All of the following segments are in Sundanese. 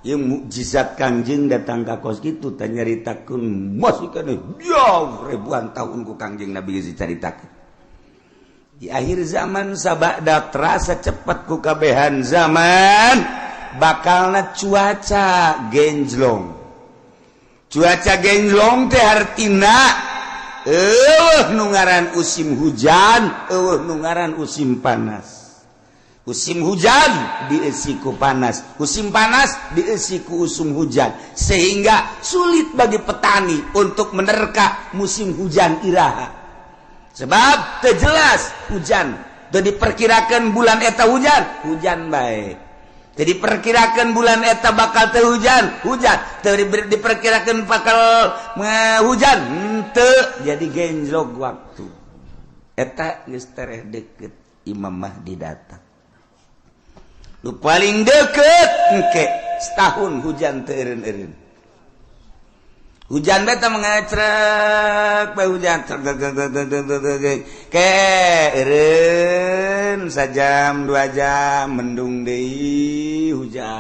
Ieu mukjizat Kangjeng datang ka kos kitu teh nyaritakeun masih keneh jauh ribuan tahun ku Kangjeng Nabi geus dicaritakeun. Di akhir zaman sabada terasa cepat ku kabehan zaman bakalna cuaca genjlong. Cuaca genjlong teh hartina eueuh nu ngaran musim hujan, eueuh nu ngaran musim panas. Musim hujan diisi ku panas, musim panas diisi ku usum hujan, sehingga sulit bagi petani untuk menerka musim hujan iraha. Sebab teu jelas hujan, teu diperkirakan bulan eta hujan, hujan bae. Teu diperkirakan bulan eta bakal teu hujan, hujan. Teu diperkirakan bakal hujan, henteu. Jadi genjlok waktu. Eta geus tereh deket Imam Mahdi datang. Lu paling deket engke setahun hujan teu eureun-eureun. Hujan beta mengecrek bae hujan ke eureun sajam 2 jam mendung deui hujan.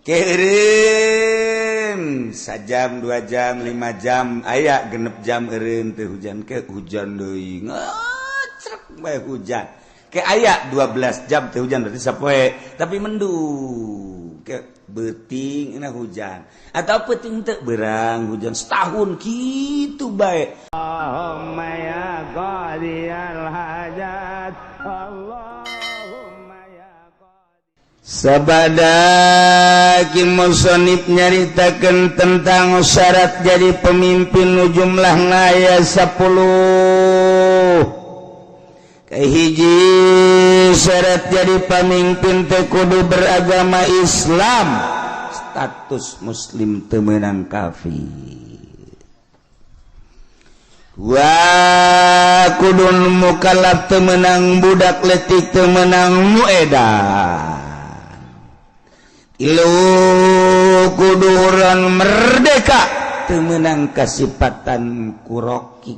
Ke eureun sajam 2 jam 5 jam aya 6 jam eureun teu hujan ke hujan deui ngecrek bae hujan. Ke aya 12 jam teu hujan berarti sapoe tapi mendung ke beuting na hujan atau peuting teu berang hujan setahun kitu bae. Allahumma ya qadiyal hajat, Allahumma ya qadi. Sabada ki musonib nyaritakeun tentang syarat jadi pemimpin nu jumlahna aya 10. Hiji syarat jadi pemimpin teh kudu beragama Islam, status muslim teu meunang kafir. Wa kudun mukallaf, teu meunang budak letik, teu meunang nu edan. Tilu kudu urang merdeka, teu meunang kasipatan kuroki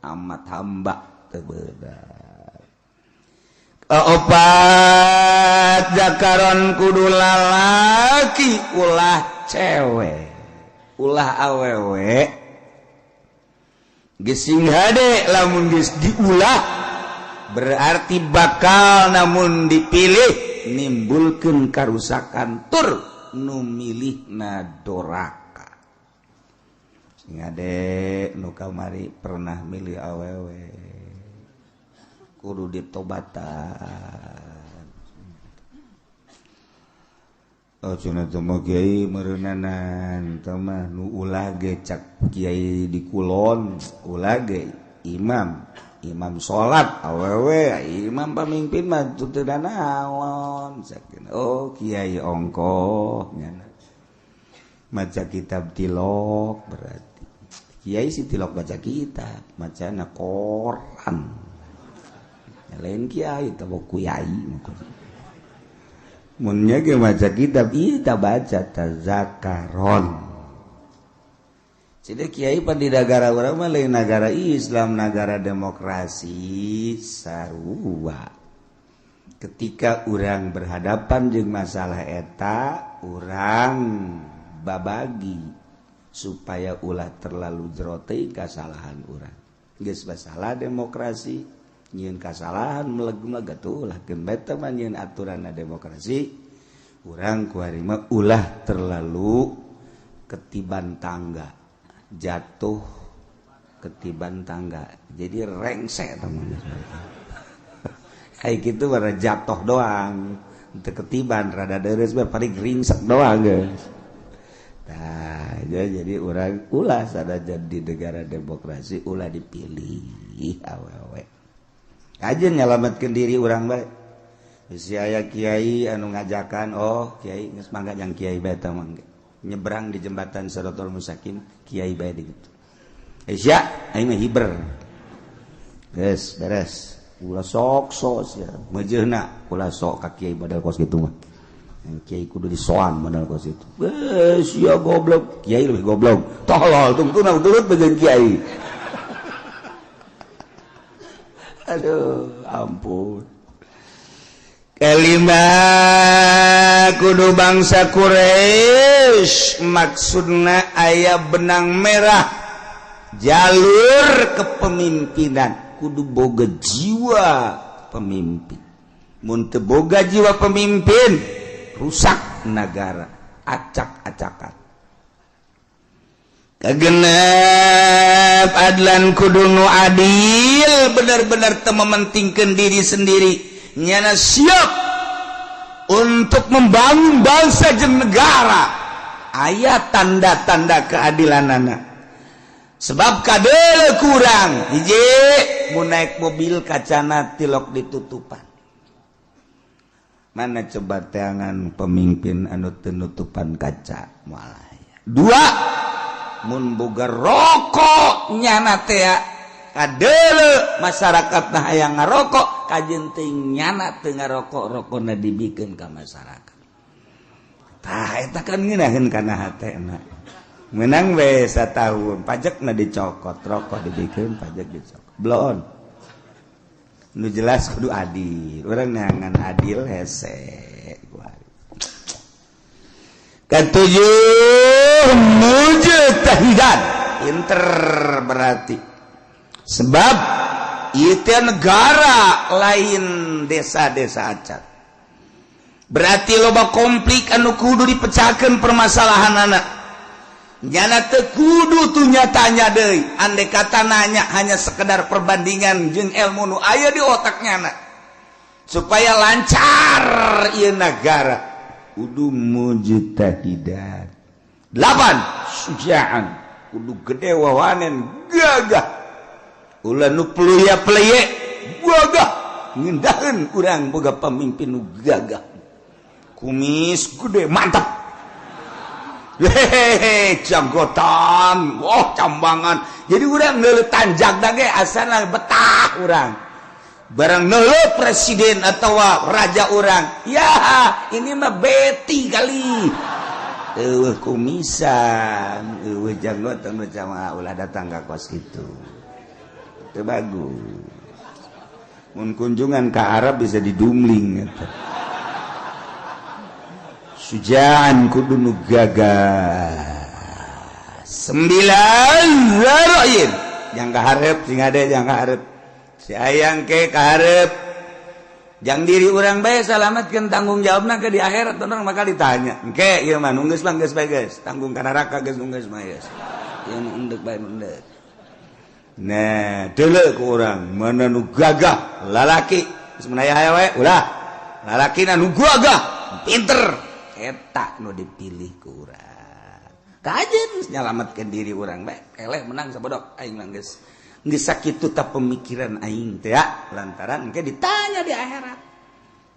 amat hamba teu beunang. Opat jakaron kudu lalaki, ulah cewek, ulah awewe. Gesing hade lamun geus diulah berarti bakal namun dipilih nimbulkeun karusakan tur nu milihna doraka. Sing hade nu kamari pernah milih awewe kudu ditobatan. Oh cenah teh mah kiai meureunanan teh mah nu ulah ge cak kiai di kulon ulah ge imam imam salat awewe imam pamimpin mah teu naon. Oh kiai ongkoh nyana maca kitab tilok, berarti kiai si tilok baca kitab macana koran lain kiai teh kiai munnya ge maca kitab ieu ta baca tazakaron. Jadi kiai pan di negara urang mah lain negara Islam, negara demokrasi sarua. Ketika urang berhadapan jeung masalah eta, urang babagi supaya ulah terlalu jero teuing kasalahan urang. Geus masalah demokrasi, nyieun kasalahan meleg-meleg atuh ulah keun beta mah nyieun aturanna demokrasi. Urang kuari mah ulah terlalu ketiban tangga, jatuh ketiban tangga, jadi rengsek teman. Kayak gitu bara jatuh doang, teu ketiban rada deres bae paling ringsek doang geus. Nah, jadi urang ulah sanajan di negara demokrasi ulah dipilih awewe. Aja nyelamatkeun diri urang bae. Bisi aya kiai anu ngajakan, oh kiai geus mangga jang kiai bae tah mangga. Nyebrang di jembatan Siratal Mustaqim kiai bae di kitu. Sia aing mah hiber. Geus beres. Ulah sok sok sia. Meujeuhna ulah sok ka kiai badal kos kitu mah. Kiai kudu disoan modal kos itu. Sia goblok, kiai lebih goblok. Tolol tungtuna turut bagian kiai. Aduh, ampun. Kelima Pemimpinna kudu bangsa Quraisy, maksudna aya benang merah jalur kepemimpinan, kudu boga jiwa pemimpin. Mun teu boga jiwa pemimpin, rusak negara, acak-acakan. Kagenep adlan kudu nu adil, benar-benar teu mementingkeun diri sendiri, nyana siap untuk membangun bangsa jeung negara. Aya tanda-tanda keadilanana. Sebab kadele kurang hiji, mun naik mobil kacana tilok ditutupan. Mana coba teangan pemimpin anu teu nutupan kaca, moal aya. Dua, mun boga rokok nyana teh kadele masyarakat nah hayang ngarokok, kajeun teh nyana teu ngarokok, rokona dibikeun ka masyarakat. Tah eta kan ngeunaheun kana hatena. Menang we satahun, pajakna dicokot, rokok dibikeun, pajak dicokot. Bloon. Nu jelas kudu adil. Urang neangan adil hese. Ketujuh, mujtahidan, pinter berarti. Sebab itu negara lain desa-desa acan. Berarti loba konflik anu kudu dipecahkan permasalahan anak. Nyana teu kudu tuh nyatanya deui. Andai kata nanya hanya sekedar perbandingan jeung ilmu nu aya di otaknya anak. Supaya lancar ieu negara. Kudu mujtahidan. 8, sujaan, kudu gede wawanen gagah. Ulah nu peluya peleye gagah, ngindaheun urang boga pamimpin nu gagah. Kumis gede mantap. Hehehe, janggotan, wah cambangan. Jadi urang neuleuh tanjak ge asana betah urang. Barang neuleuh presiden atau raja urang, ya ini mah beti kali. Eueuh kumisan, eueuh janggotan, jamaah ulah datang ka kos itu. Itu bagus. Mun kunjungan ke Arab bisa didumling eta. Sujaan kudu nu gagah. 9, zaroin. Jang kaharep sing ade, jang kaharep. Si ayang ke kaharep. Jang diri urang bae salamatkeun, tanggung jawabna ke di akhirat orang bakal ditanya. Engke ieu mah nu geus mah geus bae geus, tanggung ka neraka geus nu geus mah geus. Ieu nu endek bae nu endek. Nah, deuleu ku urang mana nu gagah lalaki. Geus menaya aya we ulah. Lalakina nu gagah, pinter. Eta nu dipilih ku urang. Kajeun nyalametkeun diri urang bae. Eleh menang sabodok aing mah geus. Geus sakitu ta pemikiran aing teh ya, lantaran engke ditanya di akhirat.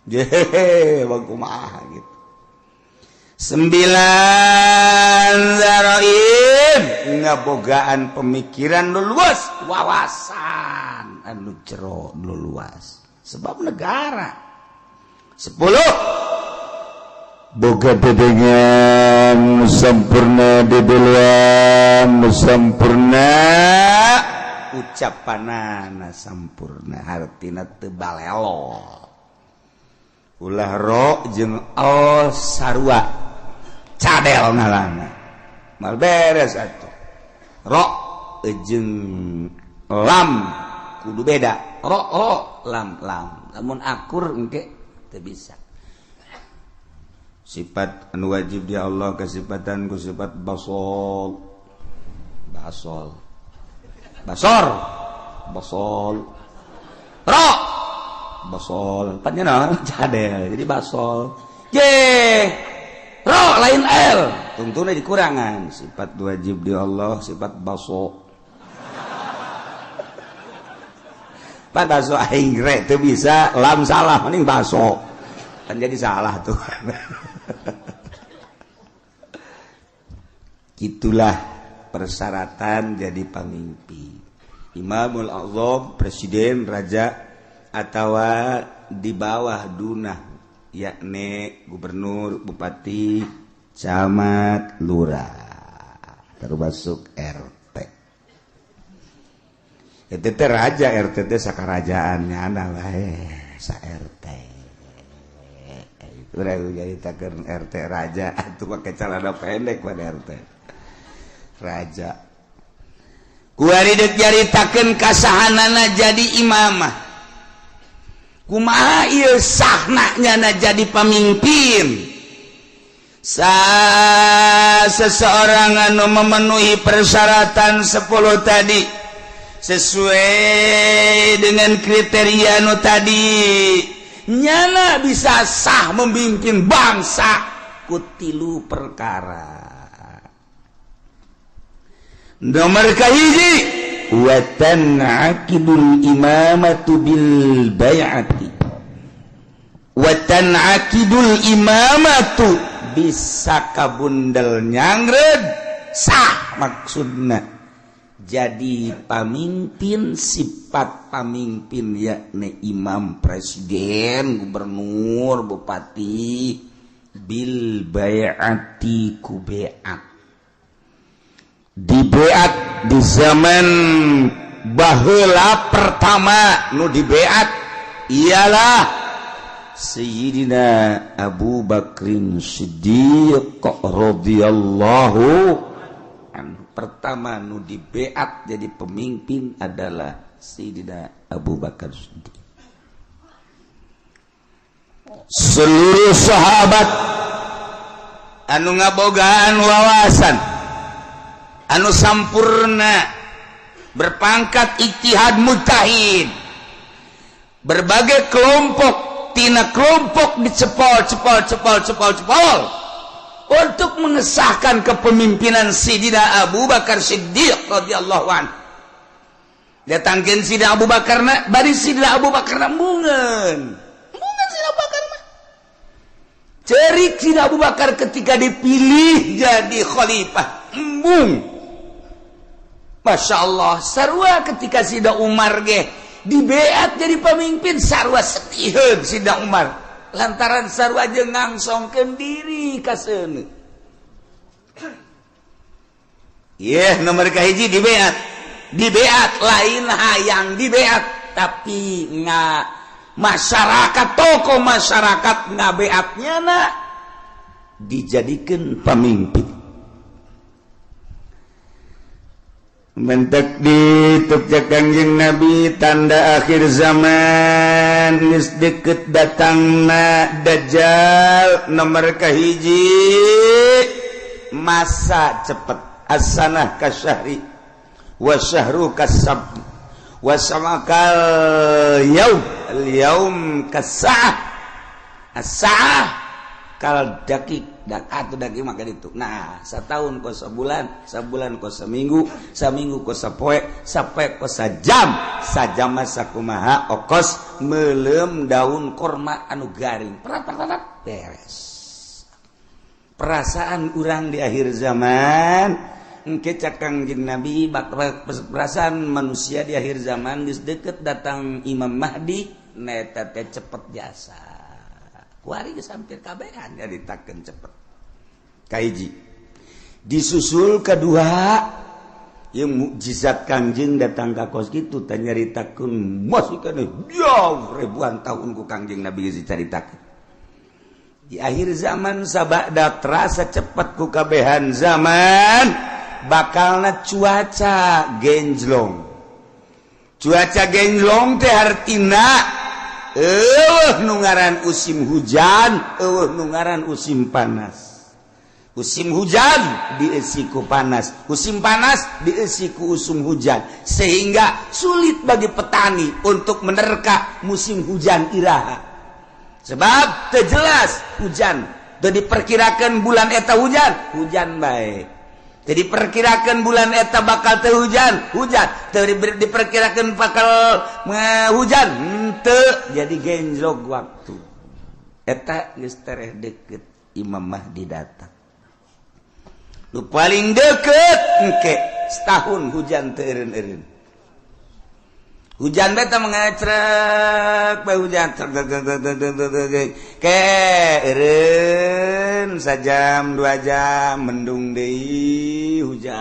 Jehe, bang kumaha gitu. 9, zaroin, ngabogaan pemikiran nu luas, wawasan anu jero nu luas. Sebab negara. 10, boga dedengan sempurna, dedeluan sempurna, ucapanana sampurna, hartina teu balelo. Ulah ro jeung al sarua cadel ngalana mal beres atuh. Ro jeung lam kudu beda, ro ro lam lam, lamun akur engke teu bisa. Sifat anu wajib di Allah kesifatan ku sifat basol, basol, basor, basol, ro, basol, patnya naon cadel jadi basol. Ye, ro lain l, tungtuna dikurangan. Sifat wajib di Allah sifat baso. Pak baso aing re teu bisa, lam salah mending baso. Kan jadi salah tuh. Itulah persyaratan jadi pemimpin. Imamul Azam, presiden, raja, atau di bawah dunah, yakni gubernur, bupati, camat, lurah, termasuk RT. Itu teh raja, RT teh sakarajaannya adalah sa RT. Urang nyaritakeun RT raja atuh make celana pendek pada RT raja. Kuari deuk nyaritakeun kasahanana jadi imamah. Kumaha ieu sahna nyana jadi pamimpin? Seseorang anu memenuhi persyaratan 10 tadi sesuai dengan kriteria nu tadi, nyana bisa sah memimpin bangsa ku tilu perkara. Nomor kahiji, wa tan'aqidul imamatu bil bai'ati. Wa tan'aqidul imamatu bisa kabundel nyangred sah, maksudna jadi pamimpin, sifat pamimpin yakni imam, presiden, gubernur, bupati, bil bai'ati ku beat, dibeat. Di zaman baheula pertama nu dibeat ialah Sayyidina Abu Bakrin Siddiq radhiyallahu anhu. Pertama nu dibeat jadi pemimpin adalah Sayyidina Abu Bakar Siddiq. Seluruh sahabat anu ngabogaan wawasan anu sampurna, berpangkat ijtihad mujtahid, berbagai kelompok tina kelompok dicepol cepol cepol cepol cepol untuk mengesahkan kepemimpinan Sayyidina Abu Bakar Siddiq radhiyallahu anhu. Datangkeun Sayyidina Abu Bakar na, bari Sayyidina Abu Bakar na embungeun embungeun. Sayyidina Abu Bakar mah cerik. Sayyidina Abu Bakar ketika dipilih jadi khalifah embung, Masya Allah. Sarua ketika Sayyidina Umar ge dibeat jadi pemimpin, sarua sediheun Sayyidina Umar lantaran sarua jeung ngangsongkeun diri ka seuneu. Yeh, nomor kahiji dibeat. Dibeat lain hayang dibeat, tapi nga masyarakat, tokoh masyarakat ngabeatnya na dijadikan pemimpin. Mentek di tukja Kangjeng Nabi, tanda akhir zaman geus deket datangna Dajjal, nomor kahiji masa cepet, as-sanah kasyahri wa syahru kasab wa samakal yaum al yaum kasah as-sa'ah kal dakik dak atau dakik maka itu. Nah, setahun kos sebulan, sebulan kos seminggu, seminggu kos sapoe, sapoe kos sajam, sajam masa kumaha okos melem daun korma anu garing, perat perat beres. Perasaan urang di akhir zaman engke cak Kangjeng Nabi, perasaan manusia di akhir zaman geus deket datang Imam Mahdi, neta teh cepet jasa. Kuari geus hampir kabehan nyaritakeun cepet. Kahiji disusul kedua yang mukjizat Kangjeng datang ka kos kitu teh nyaritakeun masih keneh jauh ribuan tahun ku Kangjeng Nabi geus dicaritakeun. Di akhir zaman sabada terasa cepet ku kabehan zaman bakalna cuaca genjlong. Cuaca genjlong teh hartina eueuh nu ngaran musim hujan, eueuh nu ngaran musim panas. Musim hujan diisi ku panas, musim panas diisi ku usum hujan, sehingga sulit bagi petani untuk menerka musim hujan iraha, sebab teu jelas hujan. Teu diperkirakan bulan eta hujan, hujan bae. Teu diperkirakan bulan eta bakal teu hujan, hujan. Teu diperkirakan bakal hujan, henteu. Jadi genjlok waktu eta geus tereh deket Imam Mahdi datang. Nu paling deket engke setahun hujan teu eureun-eureun. Hujan beta mengecrek bae, hujan trek trek trek trek trek trek ke eureun sajam 2 jam, mendung deui, hujan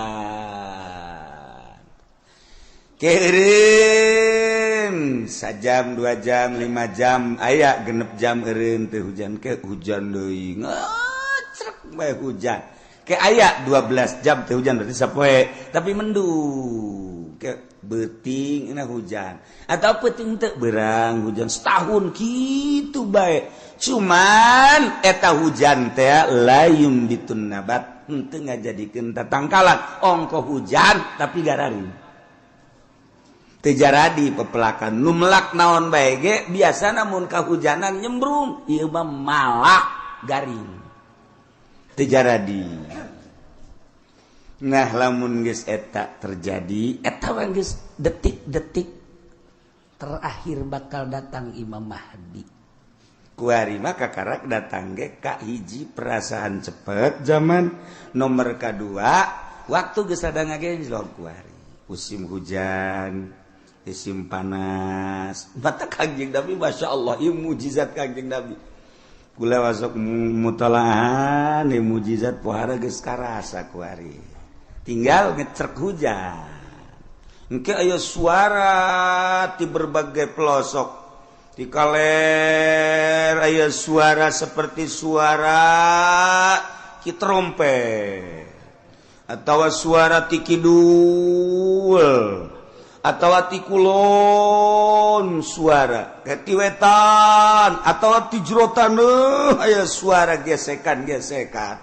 ke eureun. eureun sajam 2 jam 5 jam aya 6 jam eureun teu hujan ke hujan deui ngecrek bae hujan ke aya 12 jam teu hujan berarti sapoe tapi mendung ke beuting na hujan atau peuting teu berang hujan setahun kitu bae cuman eta hujan teh layum bitun nabat henteu ngajadikeun tatangkalan ongko hujan tapi gararing teu jaradi pepelakan nu melak naon bae ge biasana mun kahujanan nyembrung ieu mah malak garing teu jaradi. Nah lamun geus eta terjadi eta mah geus detik-detik terakhir bakal datang Imam Mahdi. Kuari mah kakarak datang ge ka hiji perasaan cepet zaman nomor kadua waktu geus rada ngagenjlok kuari musim hujan musim panas mata Kangjeng Nabi Masya Allah ieu mujizat Kangjeng Nabi kula masuk mutalahan ieu mujizat pohara geus karasa kuari tinggal ngecerk hujan engke aya suara di berbagai pelosok di kaler aya suara seperti suara ki trompet atau suara ti kidul atau ti kulon suara ti wetan atau ti jero taneuh aya suara gesekan-gesekan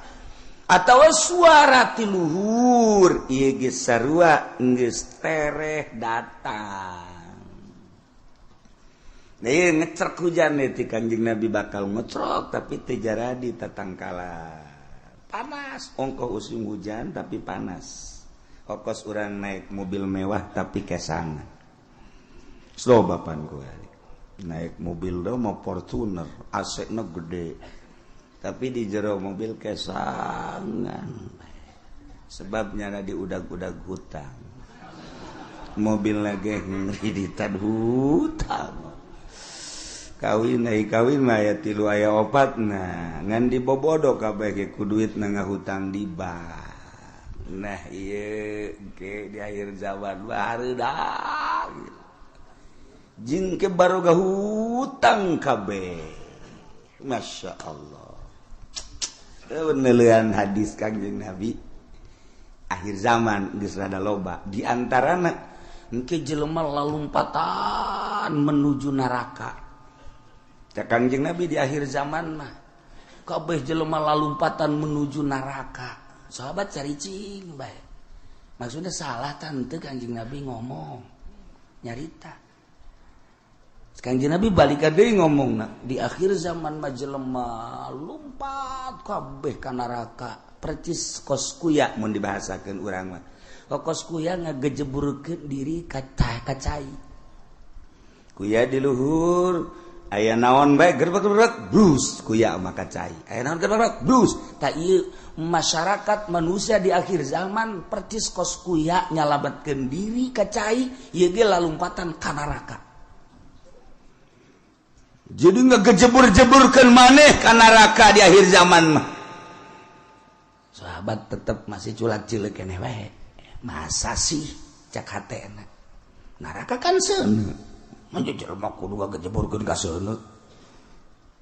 atau suara ti luhur ieu geus sarua geus tereh datang. Nah, ngecerk hujan nih Kangjeng Nabi bakal ngecrok tapi teu jaradi tatangkalan. Panas ongkoh musim hujan tapi panas. Okos urang naik mobil mewah tapi kesangan. Slow bapan gue naik mobil do mau Fortuner AC na gede tapi di jero mobil kesangan. Sebabnya di udag-udag hutang. Mobil lagi ngreditan hutang. Kawin ai kawin mah aya 3 aya 4 nah ngan dibobodo kabeh ge ku duit na ngahutang di bank. Nah ieu ge di akhir zaman barudak jeung ke baroga hutang kabeh. Masya Allah. Penelitian hadis Kangjeng Nabi akhir zaman geus rada loba di antarana engke jelema lalumpatan menuju neraka. Kangjeng Nabi di akhir zaman mah kabeh jelema lalumpatan menuju neraka. Sahabat caricing bae. Maksudnya salah tante Kangjeng Nabi ngomong nyarita. Kangjeng Nabi balik deui ngomongna di akhir zaman mah jelema lumpat kabeh ka neraka. Percis kos kuya mun dibahasakeun urang mah. Kos kuya ngagejeburkeun diri ka cai. Kuya di luhur aya naon bae gerbek-gerbek brus kuya maka cai aya naon gerbek brus tak ieu masyarakat manusia di akhir zaman percis kos kuya nyalametkeun diri ka cai ieu ge lalumpatan ka neraka. Jadi ngagejebur-jeburkeun maneh ka neraka di akhir zaman mah. Sahabat tetep masih culak-cileuk keneh wae. Masa sih cak hatena neraka kan seuneu jelema kudu ngagejeburkeun ka seuneu.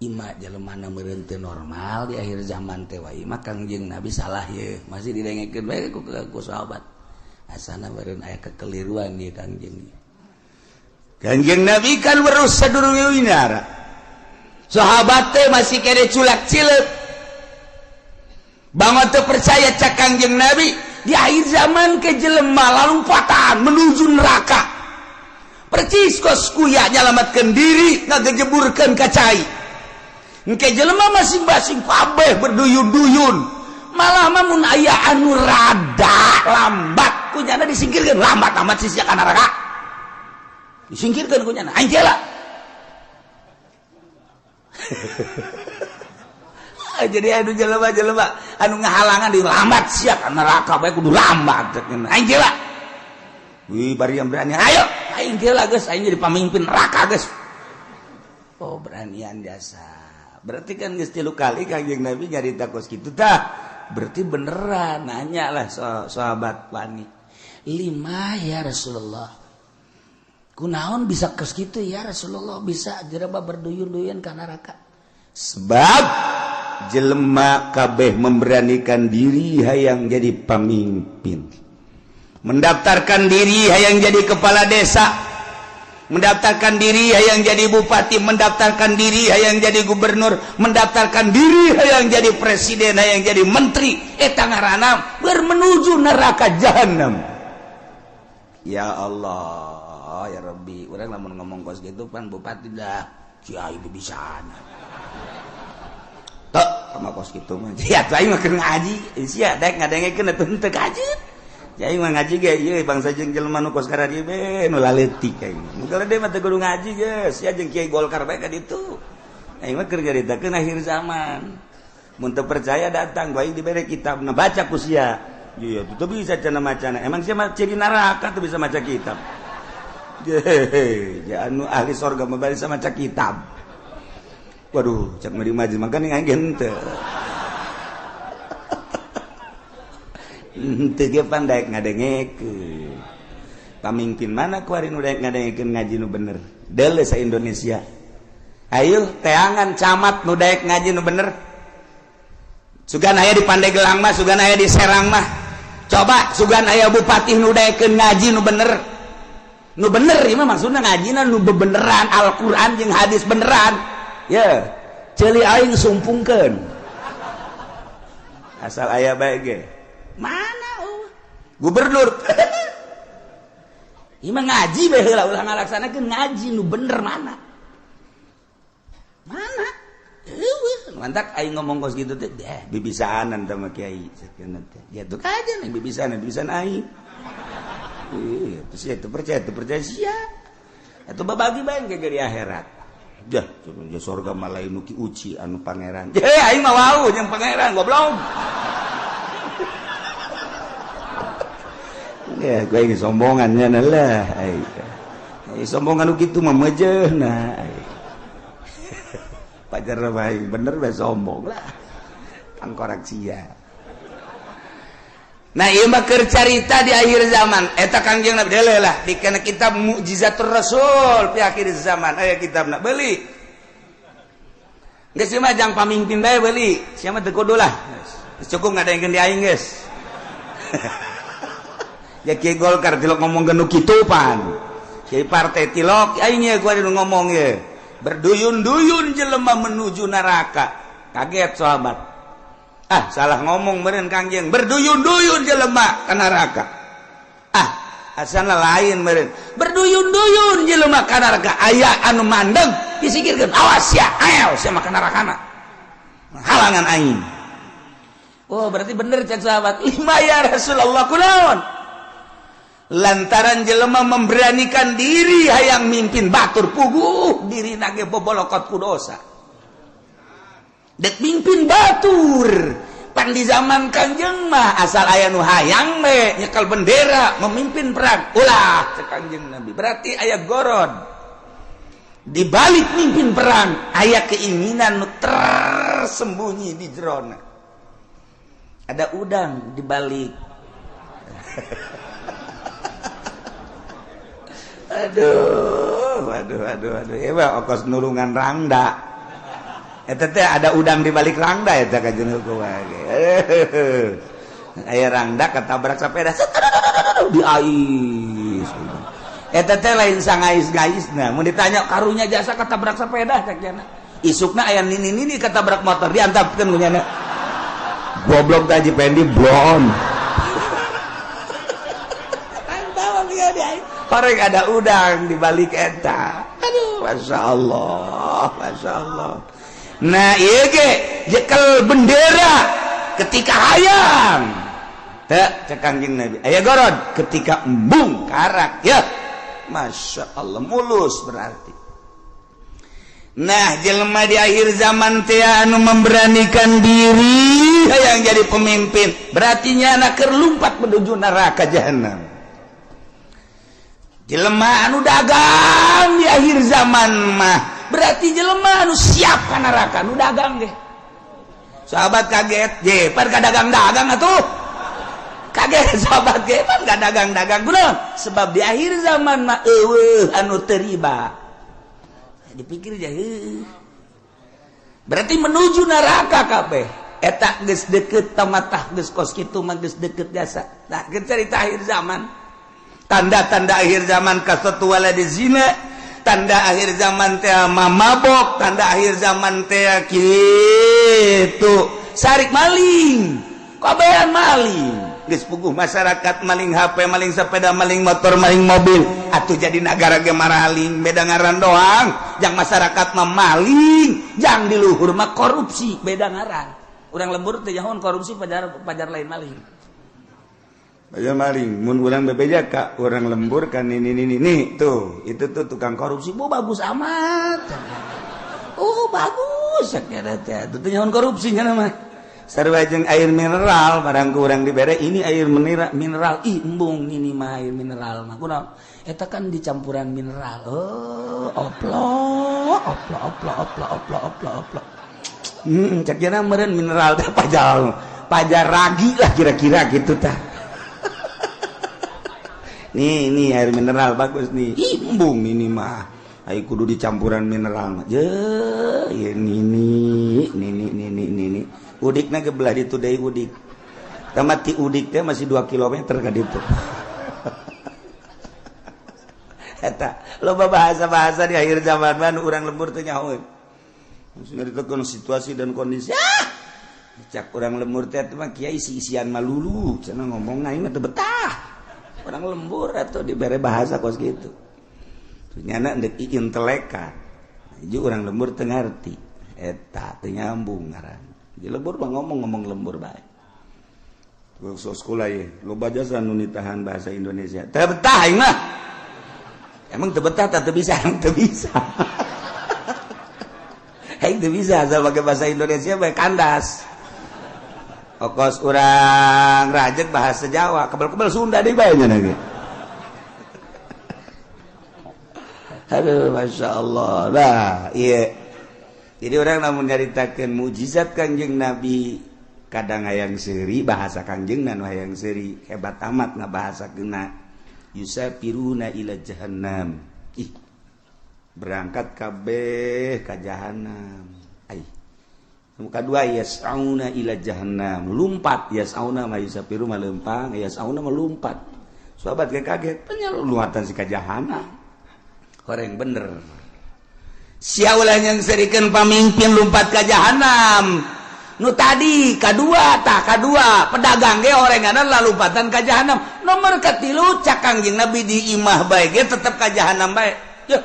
Ima jelema na meureun teu normal di akhir zaman teh wae mah Kangjeng Nabi salah ye masih didengekeun bae ku sahabat. Asana meureun aya kekeliruan ieu Kangjeng. Kangjeng Nabi kan weruh sadurunge winara. Sahabat teh masih kene culak-cileuk. Bangun teu percaya cak Kangjeng Nabi di akhir zaman ke jelema lalumpatan menuju neraka. Percis kos kuya nyalamatkeun diri ngagejeburkeun ka cai. Engke jelema masing-masing kabeh berduyun-duyun. Malah mah mun aya anu rada lambat kunyana disingkirkeun, lambat amat sih sia ka neraka. Disingkirkeun kunyana, aing lah. Jadi anu jelema-jelema anu ngahalangan di lambat sia ka neraka bae kudu lambat aing lah. Wih, bari yang berani, ayo, aing lah geus, aing jadi pamimpin neraka geus. Oh, beranian jasa. Berarti kan geus 3 kali Kangjeng Nabi nyarita kos kitu tah. Berarti beneran nanya lah sahabat wani. 5 ya Rasulullah. Kunaon bisa kos kitu ya Rasulullah, bisa jelema berduyun-duyun ka neraka? Sebab jelema kabeh memberanikan diri hayang jadi pamimpin, mendaftarkan diri hayang jadi kepala desa, mendaftarkan diri hayang jadi bupati, mendaftarkan diri hayang jadi gubernur, mendaftarkan diri hayang jadi presiden, hayang jadi menteri. Eta ngaranna bermenuju neraka jahanam. Ya Allah, ya Rabbi, urang lamun ngomong kos gitu pan bupati dah kiai bisa tok sama kos gitu mah. Ya tuh aing mah keur ngaji sia daek ngadengekeun atuh henteu kajeut. Ya aing mah ngaji ge ieu bangsa jeung jelema nu kos kararieu be nu laletik aing. Nu gede mah teu kudu ngaji geus, sia jeung kiai Golkar bae ka ditu. Aing mah keur nyaritakeun akhir zaman. Mun teu percaya datang ku aing dibere kitab, nah baca ku sia. Iya, tuh bisa cenah macana. Emang sia mah ciri neraka tuh bisa maca kitab. Hehehe, anu ahli sorga mah bisa maca kitab. Waduh, cak meri majlis makanya aing henteu. Henteu ge pan daek ngadengekeun. Pamimpin mana kuari nu daek ngadengekeun ngaji nu bener? Deuleu sa Indonesia. Ayo teangan camat nu daek ngaji nu bener. Sugan aya di Pandeglang mah, sugan aya di Serang mah. Coba sugan aya bupati nu daekeun ngaji nu bener. Nu bener ieu mah maksudna ngajina nu bebeneran Al-Qur'an jeung hadis beneran. Ya, ceuli aing sumpungkeun. Asal aya bae ge. Mana eueuh? Gubernur. Ieu mah ngaji bae heula ulah ngalaksanakeun ngaji nu bener mana? Mana? Eueuh, mantak aing ngomong kos kitu teh deh bibisaanan teh mah kiai sakeuna teh. Ya tuh kajen bibisaanan, bibisan aing. Iya, terus ya itu percaya sia. Atuh babagi bae ge di akhirat. Jah, ya sorga mah lain nu ki uci anu pangeran. Heh, aing mah wau jeung pangeran goblok. Ya, gue ini sombongannya lah. Aing sombongan nu kitu mah mejeuna. Pajar bae bener bae sombong lah. Tangkorak sia. Nah, ieu mah keur carita di akhir zaman. Eta Kangjeng Nabi deuleu lah di kana kitab Mukjizatur Rasul fi akhir zaman. Aya kitabna beuli. Geus mah jang pamimpin bae beuli. Sia mah teu kudu lah. Geus cukup ngadengkeun di aing geus. Ya kiai Golkar tilok ngomong nu kitu pan. Kiai partai tilok aing ye gua nu ngomong ye. Berduyun-duyun jelema menuju neraka. Kaget sahabat. Ah, salah ngomong meureun Kangjeng. Berduyun-duyun jelema ka neraka. Ah, asana lain meureun. Berduyun-duyun jelema ka neraka. Aya anu mandeg disikirkeun. Awas sia, ayo sia mah ka nerakana. Halangan aing. Oh, berarti bener cek sahabat. Lima ya Rasulullah kunaon? Lantaran jelema memberanikan diri hayang mimpin batur puguh diri nage bobolokot ku dosa. Dek mimpin batur pan di zaman Kangjeng mah asal aya nu hayang we nyekel bendera memimpin perang ulah cek Kangjeng Nabi. Berarti aya gorod di balik mimpin perang, aya keinginan nu tersembunyi di jerona. Ada udang di balik. Aduh, aduh, aduh, aduh. Ieu mah okos nulungan rangda. Eta teh ada udang di balik rangda eta kajeun hukum ge. Aya rangda ketabrak sepeda di ais. Eta teh lain sangais-gaisna. Mun ditanya karunya jasa ketabrak sepeda cek nya. Isukna aya nini-nini ketabrak motor diantapkeun ku nyana. Goblok teh Haji Pendi blon. Horeng ada udang di balik eta. Aduh, masya Allah, masya Allah. Nah, ieu ge jekel bendera ketika hayang. Teu cek Kangjeng Nabi. Aya gorod ketika embung karak ya. Masya Allah mulus berarti. Nah, jelema di akhir zaman teh anu memberanikan diri hayang jadi pemimpin, berarti nyana keur lumpat menuju neraka jahanam. Jelema anu dagang di akhir zaman mah berarti jelema anu siap ka neraka nu dagang ge. Sahabat kaget, je par ka dagang-dagang atuh. Kaget sahabat ge pan gak dagang-dagang kunaon? Sebab di akhir zaman mah eueuh anu teu riba. Dipikir aja heuh. Berarti menuju neraka kabeh. Eta geus deket tamatah geus kos kitu mah geus deket jasa. Tah geus cerita akhir zaman. Tanda-tanda akhir zaman kasatu waladi zina, tanda akhir zaman teh mamabok, tanda akhir zaman teh kitu sarik maling, kabehan maling. Geus puguh masyarakat maling HP, maling sepeda, maling motor, maling mobil. Atuh jadi nagara ge maraling, beda ngaran doang. Jang masyarakat mah maling, jang di luhur mah korupsi, beda ngaran. Urang lembur teh nyahoan korupsi pajar lain maling. Pajar maling, mun urang bebeja ka urang lembur kan ini ini ini tuh, itu tuh tukang korupsi, bu bagus amat. Oh, bagus sakira teh. Teu nyahoan korupsi nya mah. Sarua jeung air mineral barang ku urang dibere ini air mineral, ih embung ini mah air mineral mah kunaon eta kan dicampuran mineral. Oh, oplo oplo oplo oplo oplo oplo oplo. Cek jana meureun mineral teh pajar ragi lah kira-kira gitu tah. Nih ini air mineral bagus nih, ih embung ini mah ai kudu dicampuran mineral mah. Je ini ini ini ini ini udikna ge belah ditu deui udik. Tamat ti udik teh masih 2 km ka ditu. Eta loba bahasa-bahasa di akhir zaman mah urang lembur teh nyahoeun. Maksudna ditekan situasi dan kondisi. Ah! Cak urang lembur teh mah kiai isi-isian malulu cenah ngomong aing mah teu betah. Urang lembur atuh dibere bahasa kos kitu. Nyana deuk inteleka. Hiji urang lembur teu ngarti. Eta teu nyambung ngaran. Di lembur mah ngomong-ngomong lembur bae. Sok sekolah ye, loba jasa nu nitahan bahasa Indonesia. Teu betah aing mah. Emang teu betah tah teu bisa, teu bisa. Aing teu bisa asal pake bahasa Indonesia bae kandas. Okos urang rajeg bahasa Jawa, kebel-kebel Sunda deui bae nya ge. Aduh, Masya Allah. Nah, iya. Jadi orang namun nyaritakeun mukjizat Kangjeng Nabi kadang hayang seuri bahasa Kangjeng nu hayang seuri hebat amat ngabahasakeunna yusafiruna ila jahannam. Ih, berangkat kabeh ka jahannam. Ai. Nu kadua yas'auna ila jahannam, lumpat yas'auna ma yusafiru ma leumpang, yas'auna ma lumpat. Sahabat ge kaget, penyeluatan si ka jahannam. Horeng bener. Sia ulah yang serikeun pamimpin lumpat ka jahanam. Nu tadi kadua tah kadua pedagang ge orenganan lalumpatan ka jahanam. Nomor katilu cak Kangjeng Nabi di imah bae ge tetep ka jahanam bae. Yeuh.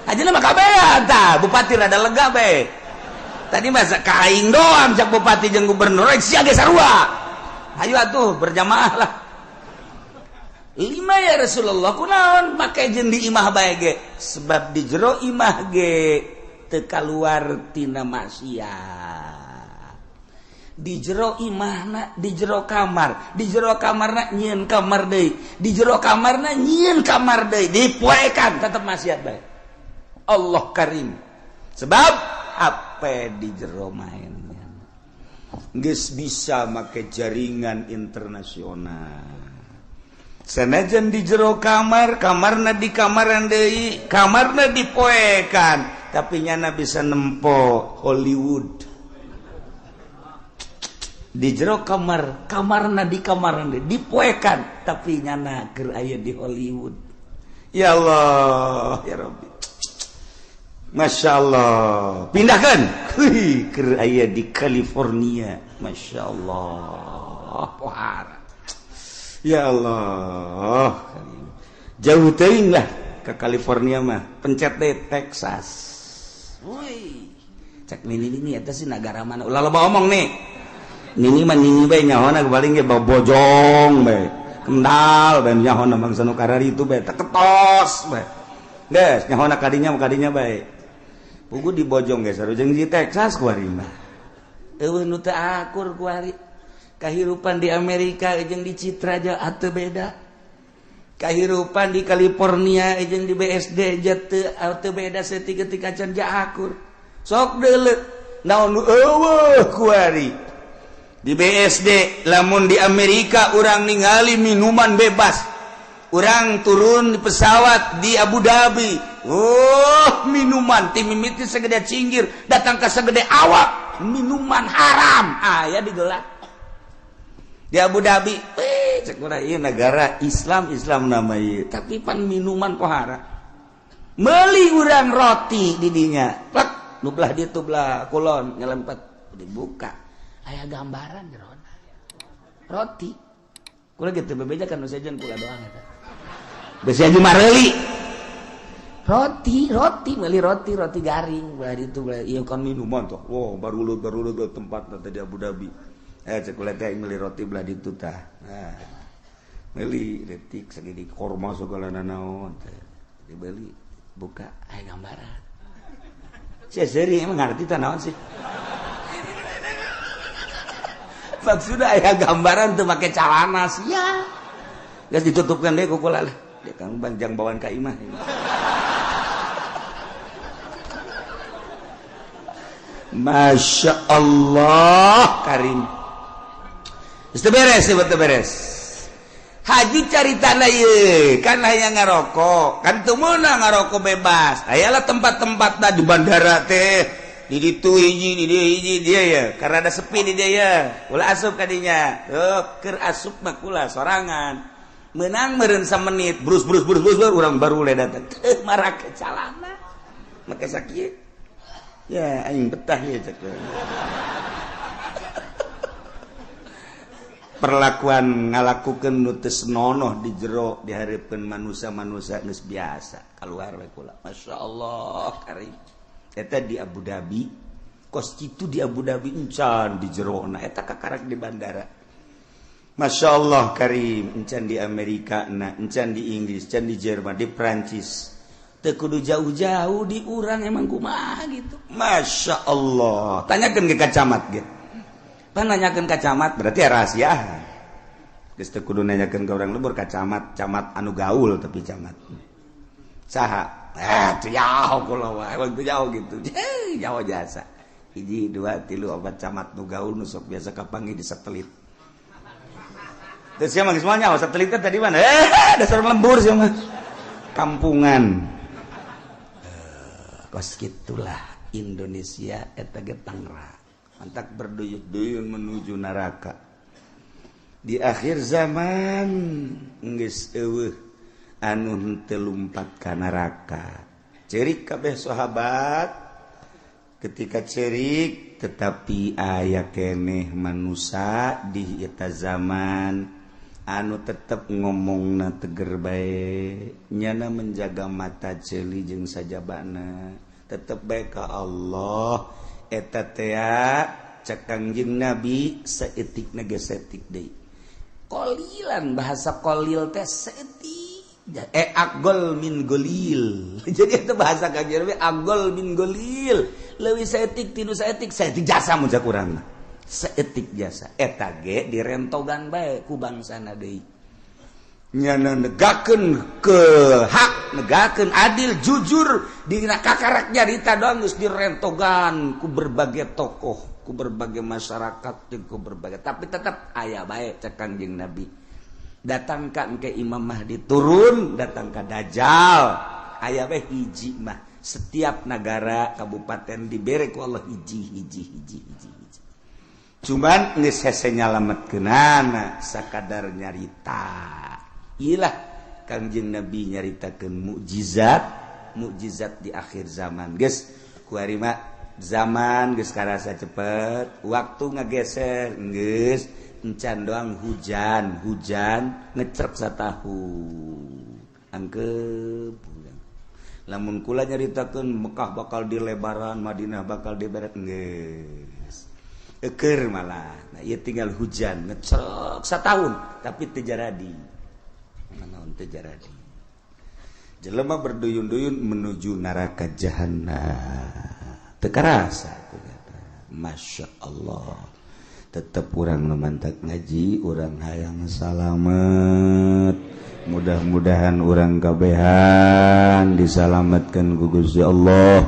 Ajeuna mah kabehan tah bupati rada lega bae. Tadi mah ka aing doang cak bupati jeung gubernur sia ge sarua. Ayo atuh berjamaah lah. 5 ya Rasulullah kunaon make jeung di imah bae ge sebab di jero imah ge teu kaluar tina maksiat. Di jero imahna di jero kamar, di jero kamarna nyieun kamar deui, di jero kamarna nyieun kamar deui, dipoekan tetep maksiat bae. Allah karim. Sebab apa di jero mainnya geus bisa make jaringan internasional. Sanajan di jero kamar, kamarna di kamaran deui, kamarna dipoekan, tapi nyana bisa nempo Hollywood. Di jero kamar, kamarna di kamaran deui, dipoekan, tapi nyana keur aya di Hollywood. Ya Allah, ya Rabbi. Masya Allah. Pindahkan. Hei, keur aya di California. Masya Allah. Pohara. Ya Allah, jauh teuing lah ke California mah, pencet deh Texas. Woi, cek nini nini eta sih nagara mana? Ulah loba omong nih. Nini mah nini bae nyahona paling ge bojong bae. Kendal bae nyahona bangsa nu kararitu bae, teketos bae. Geus nyahona kadinya bae. Pugu di bojong ge sarua jeung di Texas kuari mah. Eueuh nu teu akur kuari. Kahirupan di Amerika jeung di Citra aja ateu beda. Kahirupan di California jeung di BSD aja teu beda saeutik ketika can ja akur. Sok deuleu naon nu eueuh kuari. Di BSD lamun di Amerika urang ningali minuman bebas. Urang turun di pesawat di Abu Dhabi. Oh, minuman ti mimiti segede cinggir datang ke segede awak, minuman haram aya digelar. Di Abu Dhabi, cek urang ieu negara Islam, Islam nama ieu, tapi pan minuman pohara. Meuli urang roti di dinya. Plek, nu belah ditu belah kulon nyelempet dibuka. Aya gambaran jerona. Roti. Kula gitu bebeja kan nu sejen kula doang eta. Besi aja mareuli. Roti, roti, meuli roti, roti garing belah ditu belah ieu kan minuman tuh. Wah, barulut tempat teh di Abu Dhabi. Cek kula teh meuli roti belah ditu tah. Nah. Meuli detik segede korma segala nanaon teh. Dibeli buka aya gambaran. Sia seuri emang ngarti tah naon sih? Maksudnya aya gambaran tuh make calana sia. Geus ditutupkan deh ku kula lah. Dia kang banjang bawaan ka imah. Masya Allah Karim. Geus teu beres, teu beres. Haji caritana ieu, kan hayang ngarokok, kan teu meunang ngarokok bebas. Ayalah tempat-tempatna di bandara teh. Di ditu hiji, di dieu hiji dia ya, karena ada sepi di dia ya. Ulah asup kadinya. Tuh, keur asup mah kula sorangan. Menang meureun samenit, brus brus brus brus urang baru le datang. Teu marake calana. Make sakieu. Ya aing betah ya cek. Perlakuan ngalakukeun nu teu senonoh di jero dihareupeun manusia-manusia geus biasa. Kaluar we kula. Masyaallah karim. Eta di Abu Dhabi, kos kitu di Abu Dhabi encan di jerona eta kakarak di bandara. Masya Allah karim, encan di Amerika na, encan di Inggris, encan di Jerman, di Prancis. Teu kudu jauh-jauh di urang emang kumaha gitu. Masya Allah. Tanyakeun ke camat ge. Pan nanyakeun ka camat berarti ya rahasia. Geus teu kudu nanyakeun ka urang lembur ka camat, camat anu gaul tapi camat. Saha? Teu jauh kula wae, emang teu jauh gitu. Jauh jasa. Hiji, dua, tilu, opat camat nu gaul nu sok biasa kapanggih di satelit. Terus sia mah geus moal nyaho satelit teh tadi mana? Dasar lembur sia mah. Kampungan. Kos kitulah Indonesia eta ge Tangerang. Mantak berduyun-duyun menuju neraka. Di akhir zaman geus eueuh anu henteu lumpat ka neraka. Cerik kabeh sahabat ketika cerik tetapi aya keneh manusia di eta zaman anu tetep ngomongna teger bae, nyana menjaga mata ceuli jeung sajabana, tetep bae ka Allah. Eta tea cek Kangjeng Nabi saeutikna ge saeutik deui. Qolilan bahasa qolil teh saeutik. Agol min golil. Jadi itu bahasa Kangjeng Nabi agol min golil. Leuwih saeutik tinu saeutik, saeutik jasa mun cak urang mah. Saeutik jasa. Eta ge direntogan bae ku bangsana deui. Nyana negakeun ke hak, negakeun adil, jujur dina kakarak nyarita doang geus direntogan ku berbagai tokoh, ku berbagai masyarakat, jeung ku berbagai, tapi tetap aya bae cek Kangjeng Nabi. Datang ka ke Imam Mahdi turun, datang ka Dajjal, aya bae hiji mah. Setiap negara kabupaten dibere ku Allah hiji hiji hiji hiji hiji. Cuman geus hese nyalametkeunana sakadar nyarita. Ilah Kangjeng Nabi nyaritakeun mukjizat, mukjizat di akhir zaman. Geus kuari mah zaman geus karasa cepet, waktu ngageser geus encan doang hujan, hujan ngecrek satahun. Angkep lamun kula nyaritakeun Mekah bakal dilebaran, Madinah bakal diberet geus. Eukeur malah. Nah, ieu tinggal hujan ngecrek satahun tapi teu jaradi. Naon teu jaradi. Jelema berduyun-duyun menuju neraka jahanam. Teu karasa ku kata. Masya Allah. Tetep urang nu mantak ngaji, urang hayang salamet. Mudah-mudahan urang kabehan disalametkeun ku Gusti Allah.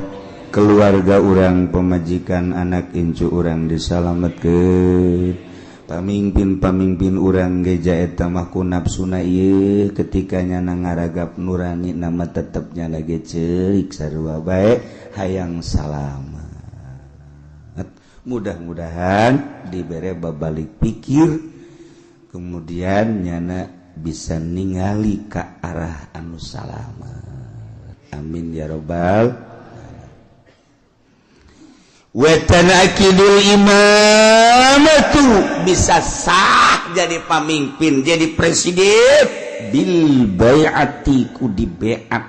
Keluarga urang, pemajikan, anak incu urang disalametkeun. Pamimpin-pamimpin urang geja eta mah ku nafsuna ieu ketika nyana ngaragap nurani nama tetepnya lagi ceurik sarua bae hayang salamat. Mudah-mudahan dibere babalik pikir, kemudian nyana bisa ningali ka arah anu salamat. Amin ya robbal. Wetanakidul imamatu bisa sah jadi pamimpin, jadi presiden bil bai'ati ku dibeat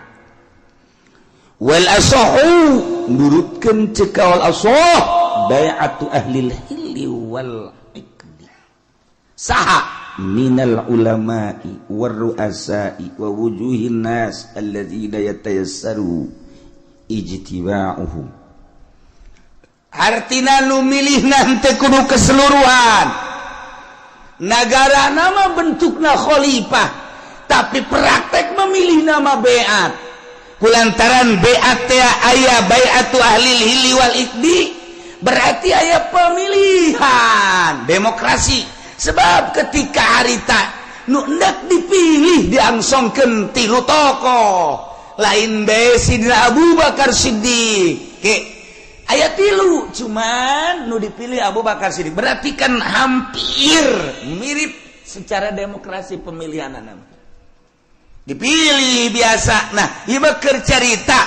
wal asahu nurutkeun ceuk kaul asah bai'atu ahlil hilli wal iqdi saha minal ulama'i war ru'asa'i wa wujuhin nas alladzina yatayassaru ijtiba'uhum. Artina nu milih nanti kudu keseluruhan negara nama bentukna khalifah, tapi praktek memilih nama beat kulantaran beat teh aya bai'atu ahlil hilli wal iqdi, berarti aya pemilihan demokrasi. Sebab ketika harita nu hendak dipilih diangsongkeun tilu tokoh lain bae Sidina Abu Bakar Siddiq ke aya tilu, cuman nu dipilih Abu Bakar Siddiq, berarti kan hampir mirip secara demokrasi pemilihan nama dipilih biasa. Nah, ieu mah keur carita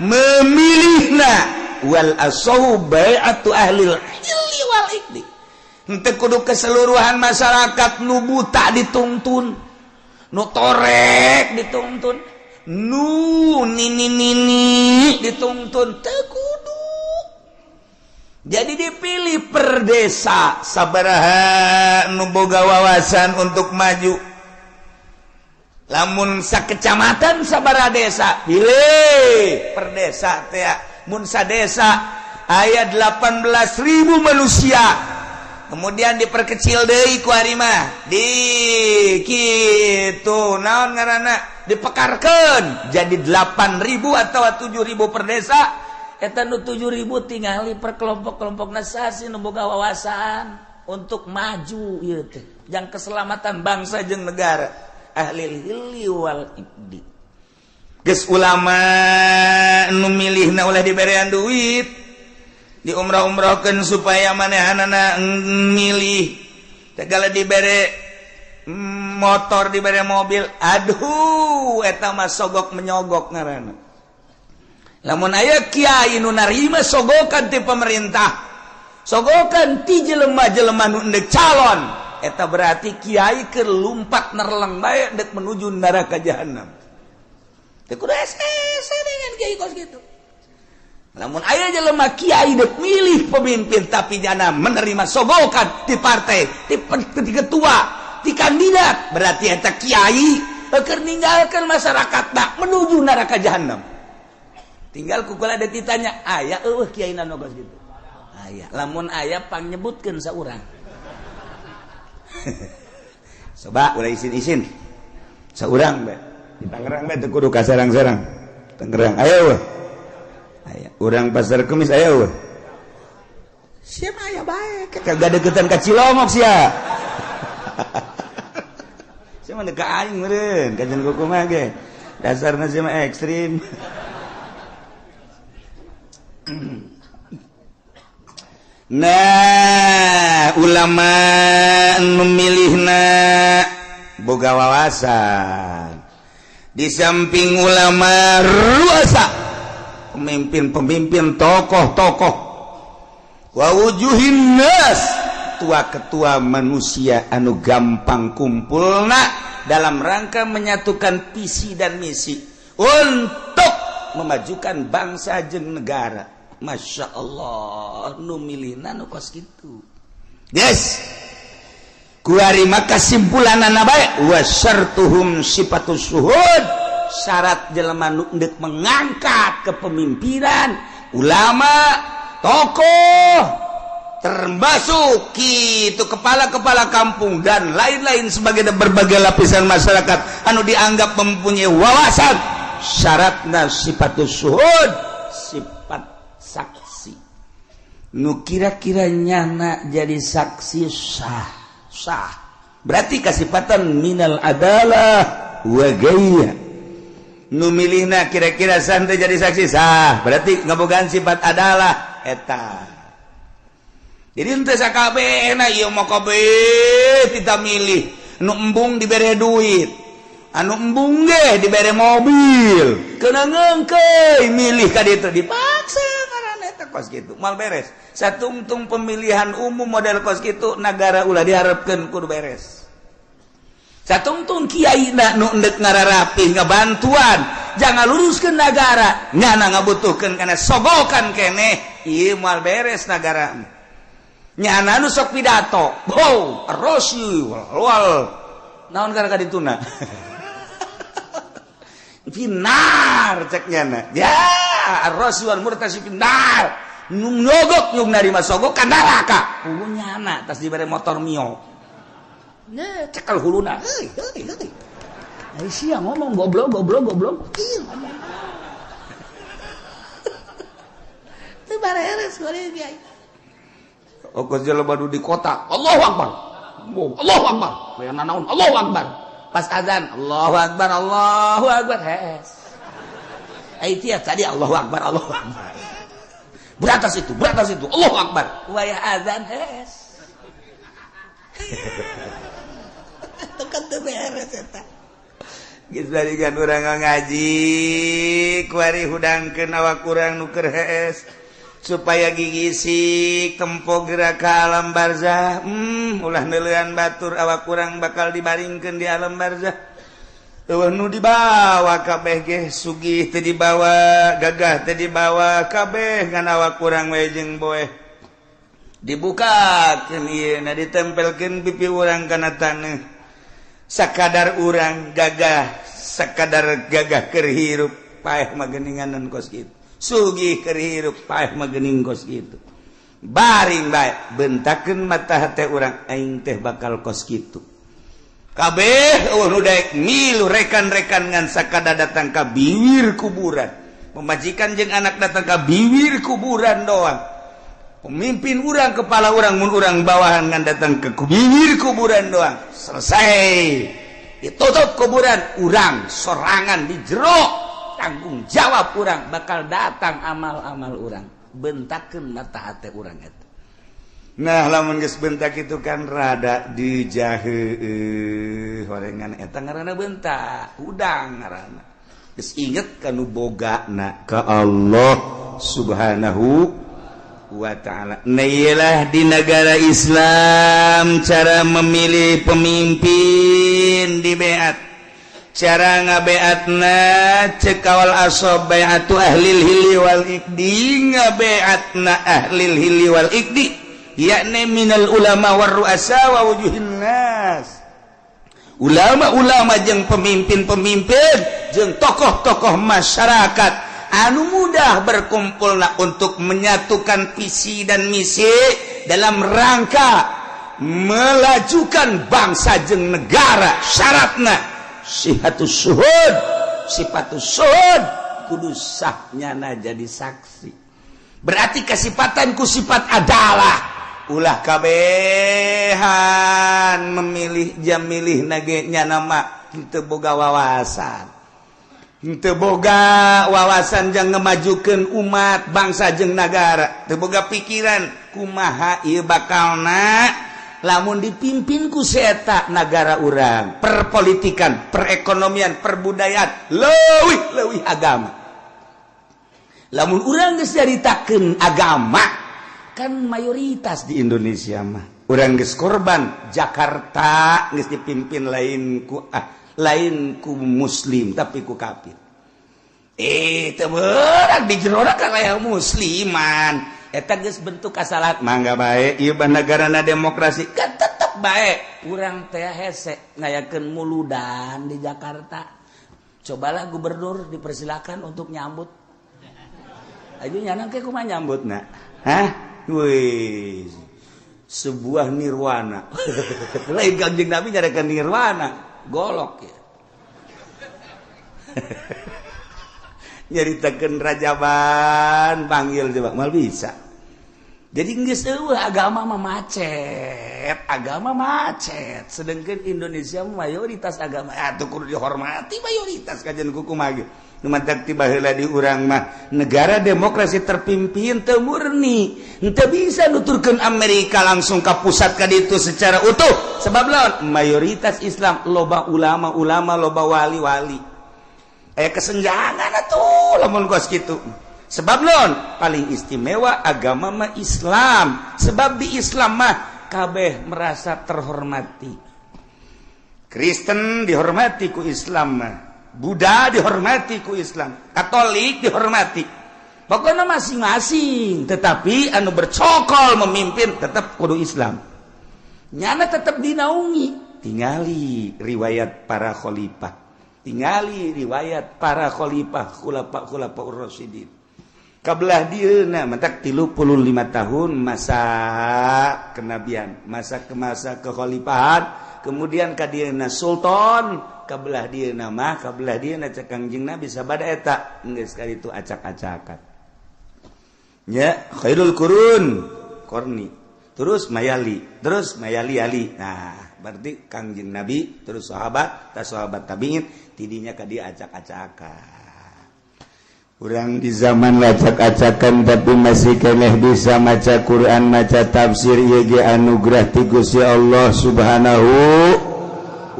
memilihna wal asahu bai'atu ahlil hilli wal iqdi. Henteu kudu keseluruhan masyarakat, nu buta dituntun, nu torek dituntun, nu nini nini dituntun, teu kudu. Jadi dipilih per desa sabaraha nu boga wawasan untuk maju, lamun sakecamatan sabaraha desa, pilih per desa teh. Mun sadesa aya 18.000 manusia, kemudian diperkecil deui ku ari mah di kitu naon ngaranna, dipekarkeun jadi 8.000 atau 7.000 per desa. Eta nu 7.000 tingali per kelompok-kelompok nasasi nu boga wawasan untuk maju ieu teh jang keselamatan bangsa jeung negara, ahli hilli wal iqdi. Geus ulama nu milihna ulah diberean duit, diumrah-umrahkeun supaya manehanana milih, segala dibere motor, dibere mobil, aduh, eta mah sogok menyogok ngaranna. Lamun aya kiai nu narima sogokan ti pemerintah, sogokan ti jelema-jelema nu endek calon, eta berarti kiai keur lumpat nerleng bae dek menuju neraka jahanam. Teu kudu hese dengan kiai kos kitu. Lamun aya jelema kiai dek milih pemimpin tapi jana menerima sogokan ti partai, ti ketua, ti kandidat, berarti eta kiai keur ninggalkeun masyarakat tak menuju neraka jahanam. Tinggal kukula ada ditanya, aya eueuh kiai nu kos kitu? Aya. Lamun aya pangnyebutkeun saurang. Coba ulah isin-isin. Saurang bae. Di Tangerang bae, teu kudu ka Serang-serang. Tangerang aya eueuh? Aya. Urang Pasar Kemis aya eueuh? Siapa aya bae? Kagak deketan ka Cilongok sia. Sia mah ka aing meureun, kajian kumaha ge. Dasarna sia mah ekstrim. Nah, ulama memilihna boga wawasan. Di samping ulama ruasa, pemimpin-pemimpin, tokoh-tokoh, wa wujuhin nas, ketua-ketua manusia anu gampang kumpulna dalam rangka menyatukan visi dan misi untuk memajukan bangsa jeung negara. Masya Allah, nu milihna nu kos kitu. Yes, kuari maka kesimpulanana bae wa syartuhum sifatus syuhud, syarat jelema nu endek mengangkat kepemimpinan ulama, tokoh, termasuk itu kepala-kepala kampung dan lain-lain sebagai berbagai lapisan masyarakat anu dianggap mempunyai wawasan, syaratna sifatus syuhud, sifat saksi, nu kira-kira nyana jadi saksi sah. Sah. Berarti kasipatan minal adalah wa gaya. Nu milihna kira-kira santai jadi saksi sah. Berarti ngabogaan sifat adalah eta. Jadi henteu sakabehna ieu mah kabeh kita milih. Nu embung dibere duit. Anu embung ge dibere mobil. Keuna ngeungkeuy milih ka ditu dipaksa karena eta kos kitu. Moal beres. Satungtung pemilihan umum model kos kitu nagara ulah diharapkeun kudu beres. Satungtung kiai na nu endek ngararapih ngabantuan jangan luruskeun nagara nyana ngabutuhkeun kana sogokan keneh ieu moal beres nagara. Nyana nu sok pidato wow rosi wal naon kana kadituna finar cek nyana ya rosi wal murtasi finar nu nyogok nyug narima sogok ka neraka puguh nyana tas dibere motor Mio. Nah, cekal huluna. Heuy, heuy, heuy. Ai sia ngomong goblok, goblok, goblok. Ieu ngomong. Teu bareres goreng kiai. Okos jelema nu di kota, Allahu Akbar. Allahu Akbar. Aya nanaon? Allahu Akbar. Pas azan, Allahu Akbar, Allahu Akbar. Hees. Ai tia tadi Allahu Akbar, Allahu Akbar. Beratas itu, Allahu Akbar. Wayah azan hees. Tekan teu beres eta. Geus barikan urang ngaji, kuari hudangkeun awak urang nu keur hees supaya gigisik tempo gerak ka alam barzah. Ulah neuleuan batur awak urang bakal dibaringkeun di alam barzah. Eueuh nu dibawa kabeh ge sugih teu dibawa, gagah teu dibawa kabeh ngan awak urang we jeung boeh. Dibukakeun ieu na ditempelkeun pipi urang kana taneuh. Sakadar urang gagah, sakadar gagah keur hirup paeh mah geuninganan kos kitu. Sugih keur hirup paeh mah geuning kos kitu. Baring bae bentakeun mata hate urang aing teh bakal kos kitu. Kabeh eueuh nu daek milu rekan-rekan ngan sakadar datang ka biwir kuburan. Pemajikan jeung anak datang ka biwir kuburan doang. Pemimpin urang, kepala urang, mun urang bawahan ngan datang ke bibir kuburan doang. Selesai. Ditutup kuburan, urang sorangan di jero. Tanggung jawab urang bakal datang amal-amal urang. Bentakeun mata hate urang eta. Nah, lamun geus bentak itu kan rada dijaheueuh horengan eta ngaranna bentak, udang ngaranna. Geus inget ka nu bogana ka Allah Subhanahu wa ta'ala. Nah, iyalah di negara Islam cara memilih pemimpin di beat. Cara ngabeatna cek kawal asob bai'atu ahlil hili wal ikdi, ngabeatna ahlil hili wal ikdi yakni minal ulama war ru'asa wa wujuhin nas. Ulama-ulama jeung pemimpin-pemimpin jeung tokoh-tokoh masyarakat anu mudah berkumpulna untuk menyatukan visi dan misi dalam rangka melajukan bangsa jeung negara. Syaratna sihatus suhud, sifatus suhud, kudu sahnyana jadi saksi. Berarti kasipatan ku sifat adalah ulah kabehan memilih jam milih nage nyana mah teu boga wawasan. Teu boga wawasan jang ngemajukeun umat bangsa jeung nagara. Teu boga pikiran kumaha ieu bakalna lamun dipimpin ku seeta nagara urang, perpolitikan, perekonomian, perbudayaan, leuwih-leuwih agama. Lamun urang geus nyaritakeun agama kan mayoritas di Indonesia mah urang geus korban Jakarta geus dipimpin lain ku lain ku muslim tapi ku kafir. Teu beurang di jerona kan aya musliman. Eta geus bentuk kasalahan mangga bae ieu nagarana demokrasi kan tetep bae. Urang teh hese ngayakeun muludan di Jakarta. Cobalah gubernur dipersilakan untuk nyambut. Ayo nyana ke kumaha nyambutna? Hah? Wih. Sebuah nirwana. Lain Kangjeng Nabi nyarekan nirwana. Golok ya. Nyaritakeun rajaban panggil coba mal bisa. Jadi geus eueuh agama mah macet, agama macet. Sedangkan Indonesia mayoritas agama atuh kudu dihormati mayoritas kajian kumaha ge. Nu mantak ti baheula di urang mah negara demokrasi terpimpin teu murni. Henteu bisa nuturkeun Amerika langsung ka pusat ka ditu secara utuh. Sebab lawan mayoritas Islam loba ulama-ulama, loba wali-wali. Aya kesenjangan atuh lamun kos kitu. Sebab lon paling istimewa agama mah Islam. Sebab di Islam mah kabeh merasa terhormati. Kristen dihormati ku Islam mah, Buddha dihormati ku Islam, Katolik dihormati. Pokoknya masing-masing, tetapi anu bercokol memimpin tetap kudu Islam. Nyana tetap dinaungi. Tingali riwayat para khalifah. Tingali riwayat para khalifah, khulafa ur-rasyidin. Kabelah dieuna mentak 35 tahun masa kenabian, masa ke masa kekhalifahan, kemudian ka dieuna sultan, kabelah dieuna mah kabelah dieuna cek Kangjeng Nabi sabada eta geus kali itu acak-acakan. Nya khairul qurun qarni, terus mayali, terus mayali ali. Nah, berarti Kangjeng Nabi terus sahabat, tas sahabat tabiin tidinya ka dieu acak-acakan. Urang di zaman lacak-acakan tapi masih keneh bisa maca Quran, maca tafsir ieu ge anugerah ti Gusti Allah Subhanahu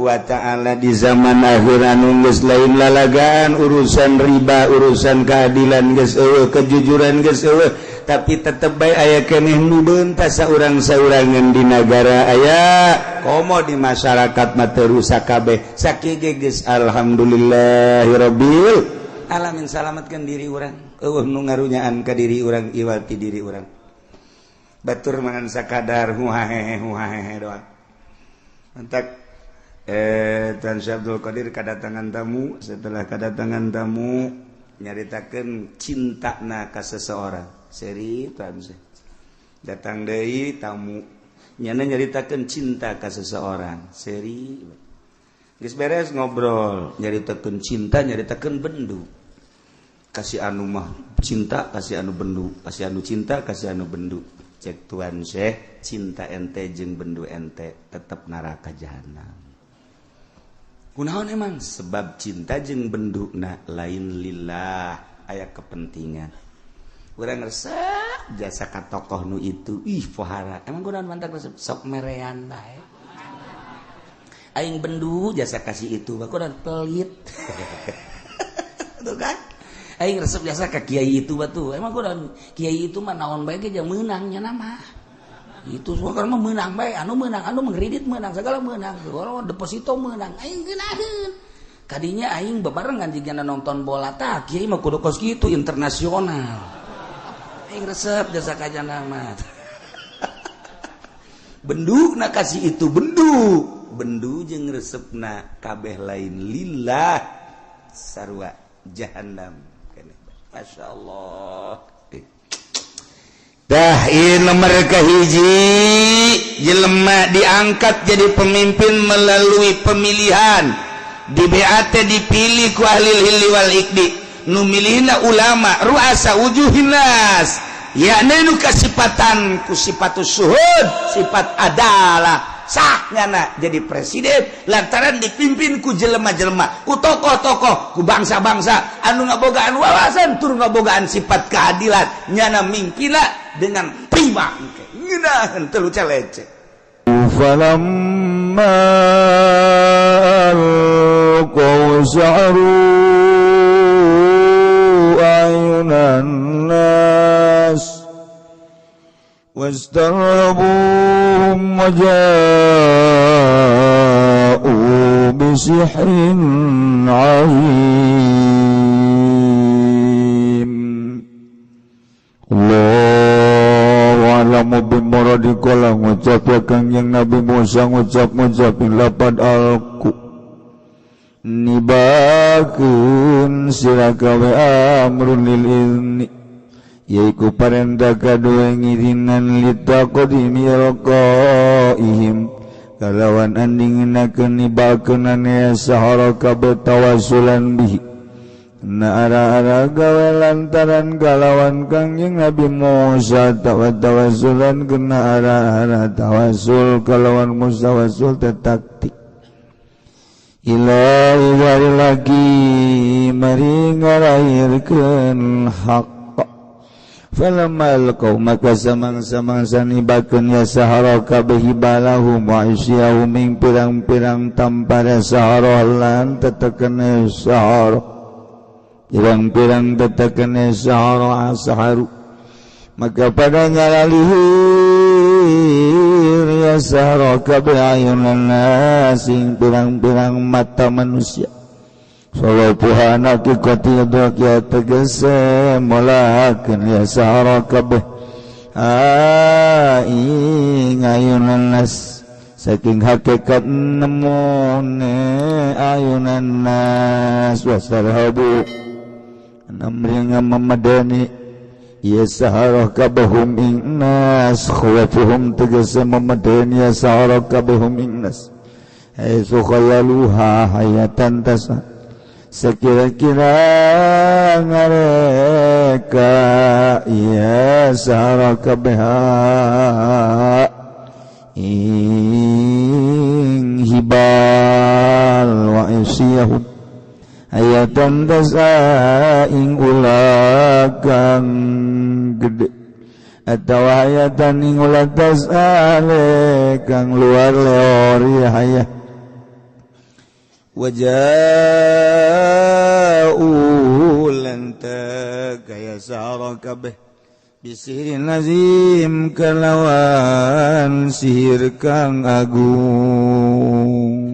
wa ta'ala. Di zaman akhir anu geus lain lalagaan urusan riba, urusan keadilan geus eueuh, kejujuran geus eueuh, tapi tetep bae aya keneh nu beuntas saurang-saurangan di nagara aya komo di masyarakat mah teu rusak kabeh. Sakieu ge geus alhamdulillahirabbil alamin, salamatkan diri urang, eueuh nu ngarunyaan ka diri urang iwal ti diri urang. Batur mangan sakadar huhahehe huhahehe doang. Mantak Tuan Syekh Abdul Qadir kadatangan tamu, setelah kadatangan tamu nyaritakeun cintana ka seseorang. Seri Tuan Syekh. Datang deui tamu, nyana nyaritakeun cinta ka seseorang. Seri. Geus beres ngobrol, nyaritakeun cinta, nyaritakeun bendu. Kasih anu mah cinta, kasih anu bendu, kasih anu cinta, kasih anu bendu. Cek Tuan Syekh, cinta ente jeung bendu ente tetep neraka jahanam. Kunaon emang? Sebab cinta jeung bendu na lain lillah, aya kepentingan. Urang resep jasa ka tokoh nu itu, ih pohara. Emang kunaon mantak resep sok merean bae. Aing bendu jasa kasih itu, kunaon pelit. Tuh kan? Aing resep jasa ka kiai itu batu. Emang kunaon kiai itu mah naon bae ge jeung meunang nya mah. Itu semua kan mah meunang bae, anu meunang, anu mengkredit meunang, segala meunang. Orang deposito meunang, aing geunaheun. Kadinya aing bebarengan jigana nonton bola tah, kiai mah kudu kos kitu internasional. Aing resep jasa ka jana mah. Bendu na kasih itu bendu. Bendu jeung resepna kabeh lain lillah sarua jahannam. Masya Allah. Dah ieu nomor kahiji jelema diangkat jadi pemimpin melalui pemilihan. Di BAT dipilih ku ahli hilli wal iqdi. Nu milihna ulama ruasa wujuhin nas. Yakni nu kasipatan ku sifatus suhud, sifat adalah sah nyana jadi presiden lantaran dipimpin ku jelema-jelema, ku tokoh-tokoh, ku bangsa-bangsa anu ngabogaan wawasan tur ngabogaan sifat keadilan, nyana mingkina dengan prima ngeunaheun teu luca-lecek. Falamma alqaw sa'ru ayunan nas واسترهبوهم وجاءوا بسحر عظيم. الله أعلم بمراد kala ngucap ya Kangjeng Nabi Musa ngucap-ngucap lapad alku nibakeun sira kawe amrun lil izni yaiku parenta kadua ngirinan litaqdimi alqaihim kalawan andinginakeun nibakeunane sahara kabeh tawassulan bihi Na ara-ara gawe lantaran kalawan Kangjeng Nabi Musa tawassulan kena ara-ara tawassul kalawan Musa tawassul teh taktik ila ibari lagi mari ngarahirkeun hak falamma alqau maka samang-samangsa nibakeun ya sahara kabeh hibalahum wa isyahum ing pirang-pirang tampara sahara lan tetekene sahara pirang-pirang tetekene sahara saharu maka pada ngalalihir ya sahara kabeh ayunan nasing pirang-pirang mata manusia solopuhana kikoti dok ya tegese molahakeun ya sahara kabeh ing ayunan nas saking hakikat nemune ayunan nas wasarhabu namringa memadani ya sahara kabehum ing nas khawafuhum tegese memadani ya sahara kabehum ing nas haitsu khayaluha hayatan tasa sekira-kira ngareka ya sahara kabeha ing hibal wa isyahum hayatan tasa ing ulah kang gede atawa hayatan ing ulah tasa kang luar leor ya hayah waja'u lan tagaya sahara kabeh bisihirin lazim kalawan sihir kang agung.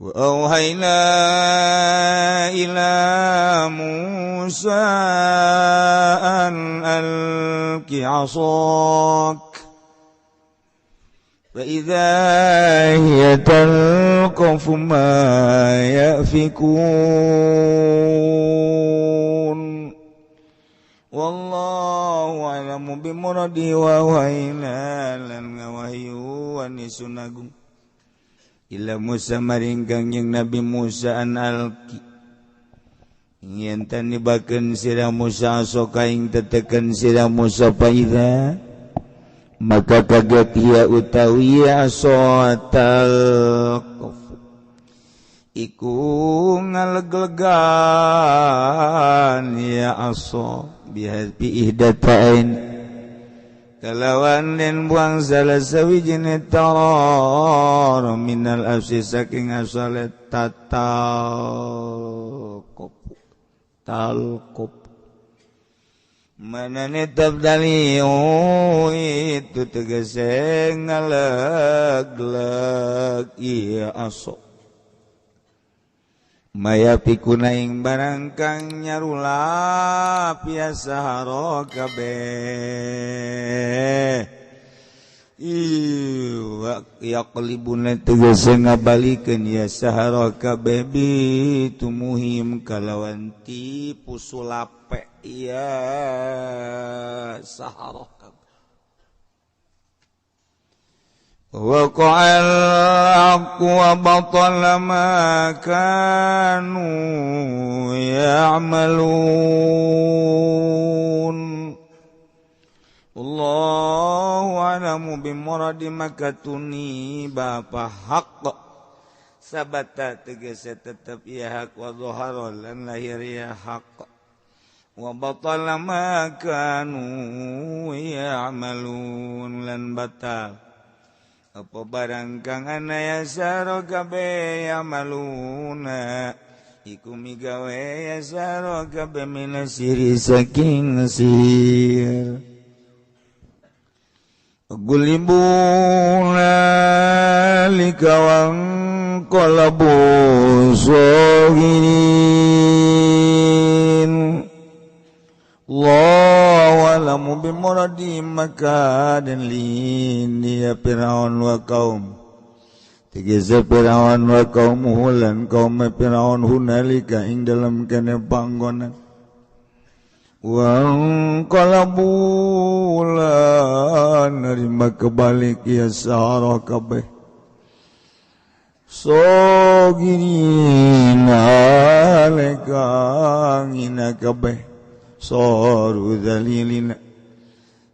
وأوحينا إلى موسى أن ألق عصاك فإذا هي تلقف ما يأفكون والله أعلم بمراده وأوحينا لنا وحyu anisun agung ila Musa maring Kangjeng Nabi Musa an alki yen tan nibakeun sira Musa soka ing teteken sira Musa paida maka kaget ia utawi asotal iku ngaleglegan ya aso bihadbi ihdatain kalawan den buang salah sawijine taror minal afsi saking asale tatal kop talkop manane tabdali itu tegese ngalegleg iya aso maya pikuna ing barang kang nyarulap ya sahara kabeh yaqlibuna tegese ngabalikeun ya sahara kabeh bitumuhim kalawan tipu sulape ya sahara kabeh وقع الحق وبطل ما كانوا يعملون الله أعلم بمراد makatuni bapa hak sabata tegese tetep ya hak wa zahara lan lahir ya hak wa batala ma kanu ya'malun lan batal apa barang kang ana ya saro kabeh yamaluna iku migawe ya saro kabeh minasiri saking sihir gulibuna likawang qalabu sohirin Allahu a'lamu bimuradi maka dan lini ya Fir'aun wa kaum tegese Fir'aun wa kaumuhu lan kaum Fir'aun hunalika ing dalam kene panggonan wa qalabu lan nerima kebalik ya sahara kabeh Sogirin alekang ina kabeh soru dalilina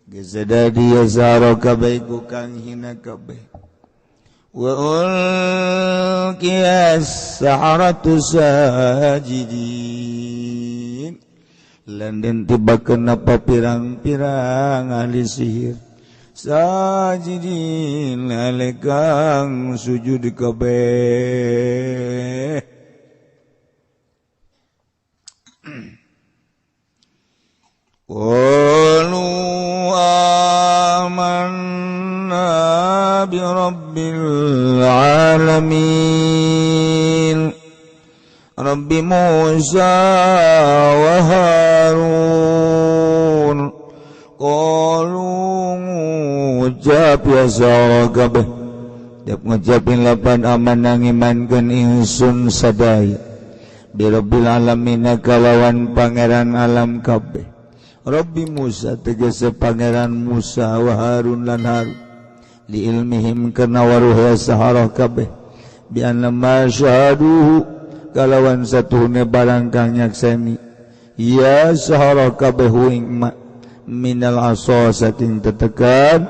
gezadadi yazaro kabeh ku kang hina kabeh wa ulqiyas saharatu sajidin lan den tibakeun apa pirang-pirang ahli sihir sajidin alekang sujud kabeh. Qalu amanna bi rabbil alamin Rabbi Musa wa Harun. Qalu ngucap ya saha kabeh tiap ngucapin lapan aman ngimankeun ingsun sadaya bi rabbil alamin kalawan pangeran alam kabeh. Rabbi Musa tegese pangeran Musa wa Harun lan Harun li ilmihim kana waruh saharah kabeh bi anna ma syahaduhu kalawan satuhune barang kang nyakseni ya saharah kabeh ing ma minal asa saking tetekan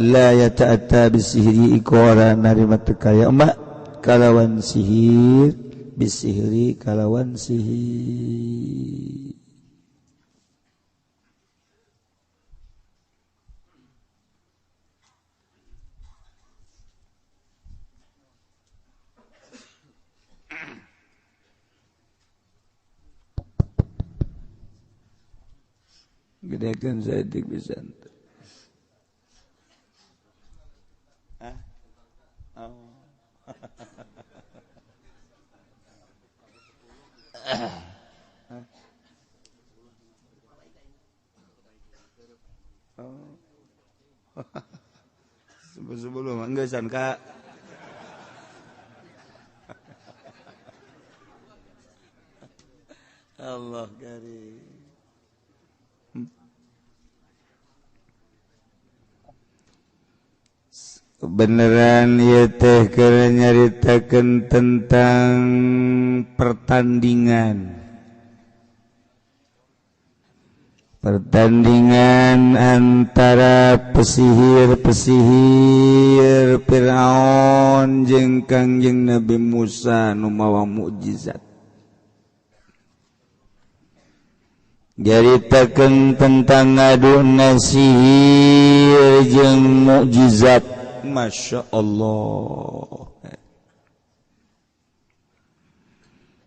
la yata'atta bisihri iku ora narima teka ya ma kalawan sihir bisihri kalawan sihir. Gedekan saeutik pisan. Hah? Oh. Oh. Sebelum enggak san Kak. Allah karim. Kebenaran ieu teh keur nyaritakeun tentang pertandingan. Pertandingan antara pesihir-pesihir Fir'aun jeung Kangjeng Nabi Musa nu mawa mukjizat. Nyaritakeun tentang ngaduna sihir jeung mukjizat. Masya Allah.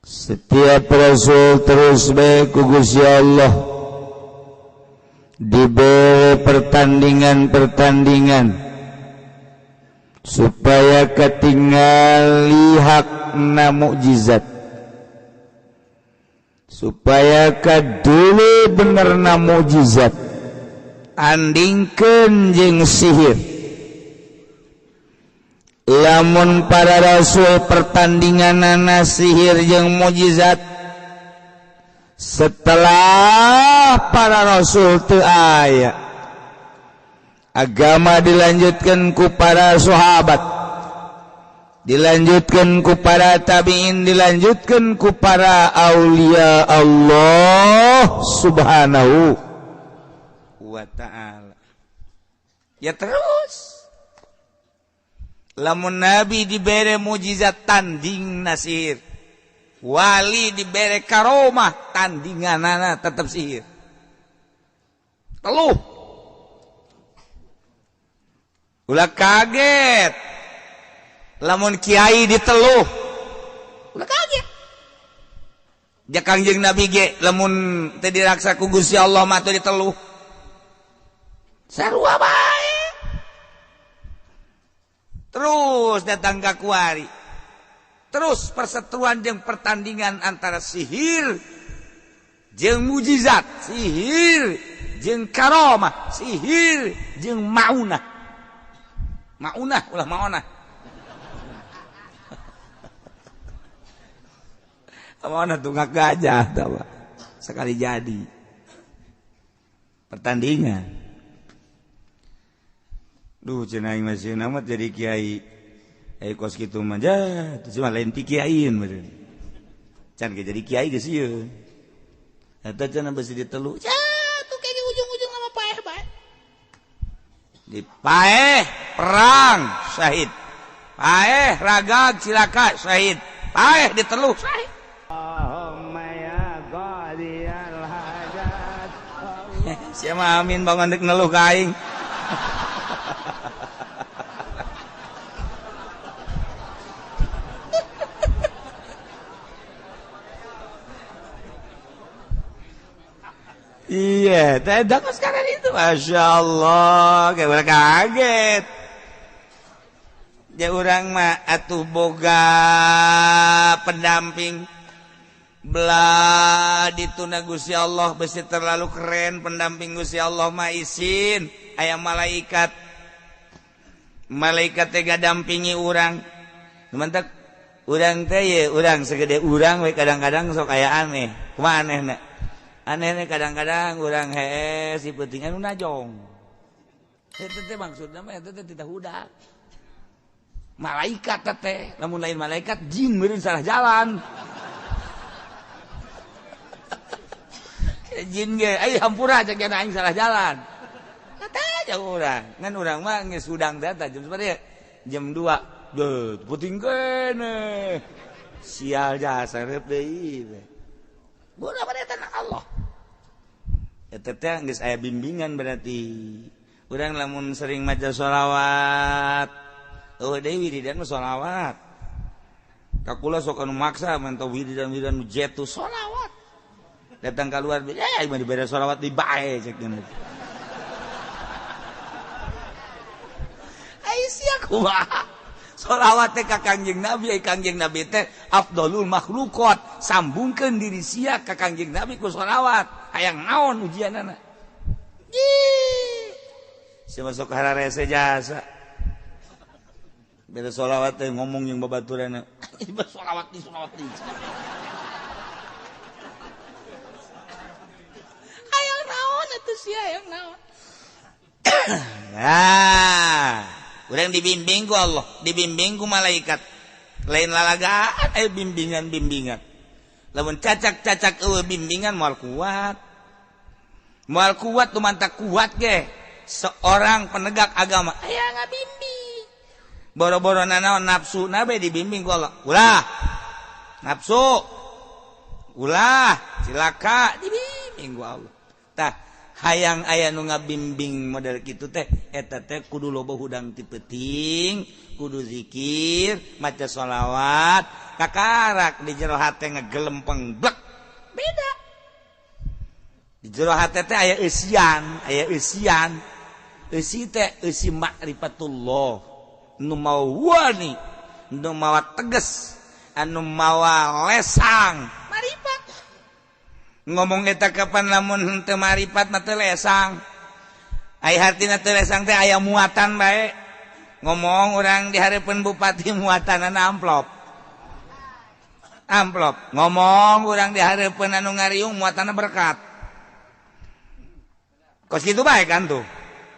Setiap rasul terus bae ku Gusti Allah diberi pertandingan-pertandingan supaya ketinggali hakna mukjizat, supaya kadulu benerna mukjizat andingkeun jeung sihir. Lamun para rasul pertandinganana sihir jeung mukjizat, setelah para rasul teu aya, agama dilanjutkan ku para sahabat, dilanjutkan ku para tabi'in, dilanjutkan ku para aulia Allah subhanahu wa ta'ala. Ya terus lamun nabi dibere mukjizat tanding nasir, wali dibere karomah tandinganana tetap sihir. Teluh ulah kaget lamun kiai diteluh, ulah kaget. Ja Kangjeng Nabi ge lamun teu diraksa ku Gusti Allah mah teu diteluh. Sarua bae. Terus datang ka kuari. Terus perseteruan jeung pertandingan antara sihir jeung mujizat, sihir jeung karomah, sihir jeung maunah. Maunah ulah maonah. Maonah tunggak gajah tawa. Sekali jadi. Pertandingan. Duh cenah aing masih amat jadi kiai. Kos kitu mah teu mah lain ti kiai meureun. Can ge jadi kiai geus ieu. Eta cenah besi ditelu. Ya tuh kayaknya ujung-ujung sama paeh bae. Dipaeh perang syahid. Paeh ragag cilaka syahid. Paeh diteluh syahid. Allahumma ya qadiyal hajat. Siapa amin bangun dek neluh ka aing. Iya, tidak sekarang itu, masya Allah, kayak orang kaget. Ya orang mah atuh boga pendamping, belah dituna Gusti Allah besi terlalu keren pendamping Gusti Allah mah isin, aya malaikat, malaikat teh dampingi urang, mantap urang teh ye urang segede urang we kadang-kadang sok aya aneh, kumaha anehna? Aneh kadang-kadang urang hees si peuting anu najong. Eta teh maksudna mah eta teh tidak hudak. Malaikat teh, lamun lain malaikat jin meureun salah jalan. Jin ge ai hampura cek aing salah jalan. Eta aja urang. Ngan urang mah geus hudang teh jam sabaraha? Jam 2. Deuh, peuting keneh. Sial jasa reup deui. Bodoh pada tanah Allah. Eta teh geus aya bimbingan berarti. Urang lamun sering maca sholawat. Eueuh deui wiridan mah sholawat. Ka kula sok anu maksa mantau wiridan-wiridan nu jetu sholawat. Datang keluar, eh mah dibere sholawat di bae cek geuna. Ai sia kumaha? Sholawat teh ka Kangjeng Nabi, ai Kangjeng Nabi teh afdolul makhluqat, sambungkeun diri sia ka Kangjeng Nabi ku sholawat. Hayang naon ujianana? Ih. Sia masuk hararese jasa. Beda sholawat teh ngomong jeung babaturanna. Sholawat di sholawat di. Hayang naon atuh sia hayang naon? Nah. Urang dibimbing ku Allah, dibimbing ku malaikat. Lain lalagaan bimbingan-bimbingan. Lamun cacak-cacak eueuh bimbingan moal kuat. Moal kuat lumantak kuat ge. Seorang penegak agama aya ngabimbing. Boro-boro nanaon nafsu na bae dibimbing ku Allah. Ulah. Nafsu. Ulah, cilaka dibimbing ku Allah. Tah hayang aya nu ngabimbing model kitu teh eta teh kudu loba hudang ti peuting, kudu zikir, maca sholawat, kakarak di jero hate ngegelempeng blek. Beda. Di jero hate teh aya eusian, aya eusian. Eusi teh eusi makrifatullah. Nu mawa wani, nu mawa tegas, anu mawa lesang, marifat. Ngomong eta kapan lamun henteu maripat mah teu lesang. Ai hartina teu lesang teh aya muatan bae. Ngomong urang di hareupeun bupati muatanana amplop. Amplop. Ngomong urang di hareupeun anu ngariung muatanna berkat. Kos kitu bae kan tuh.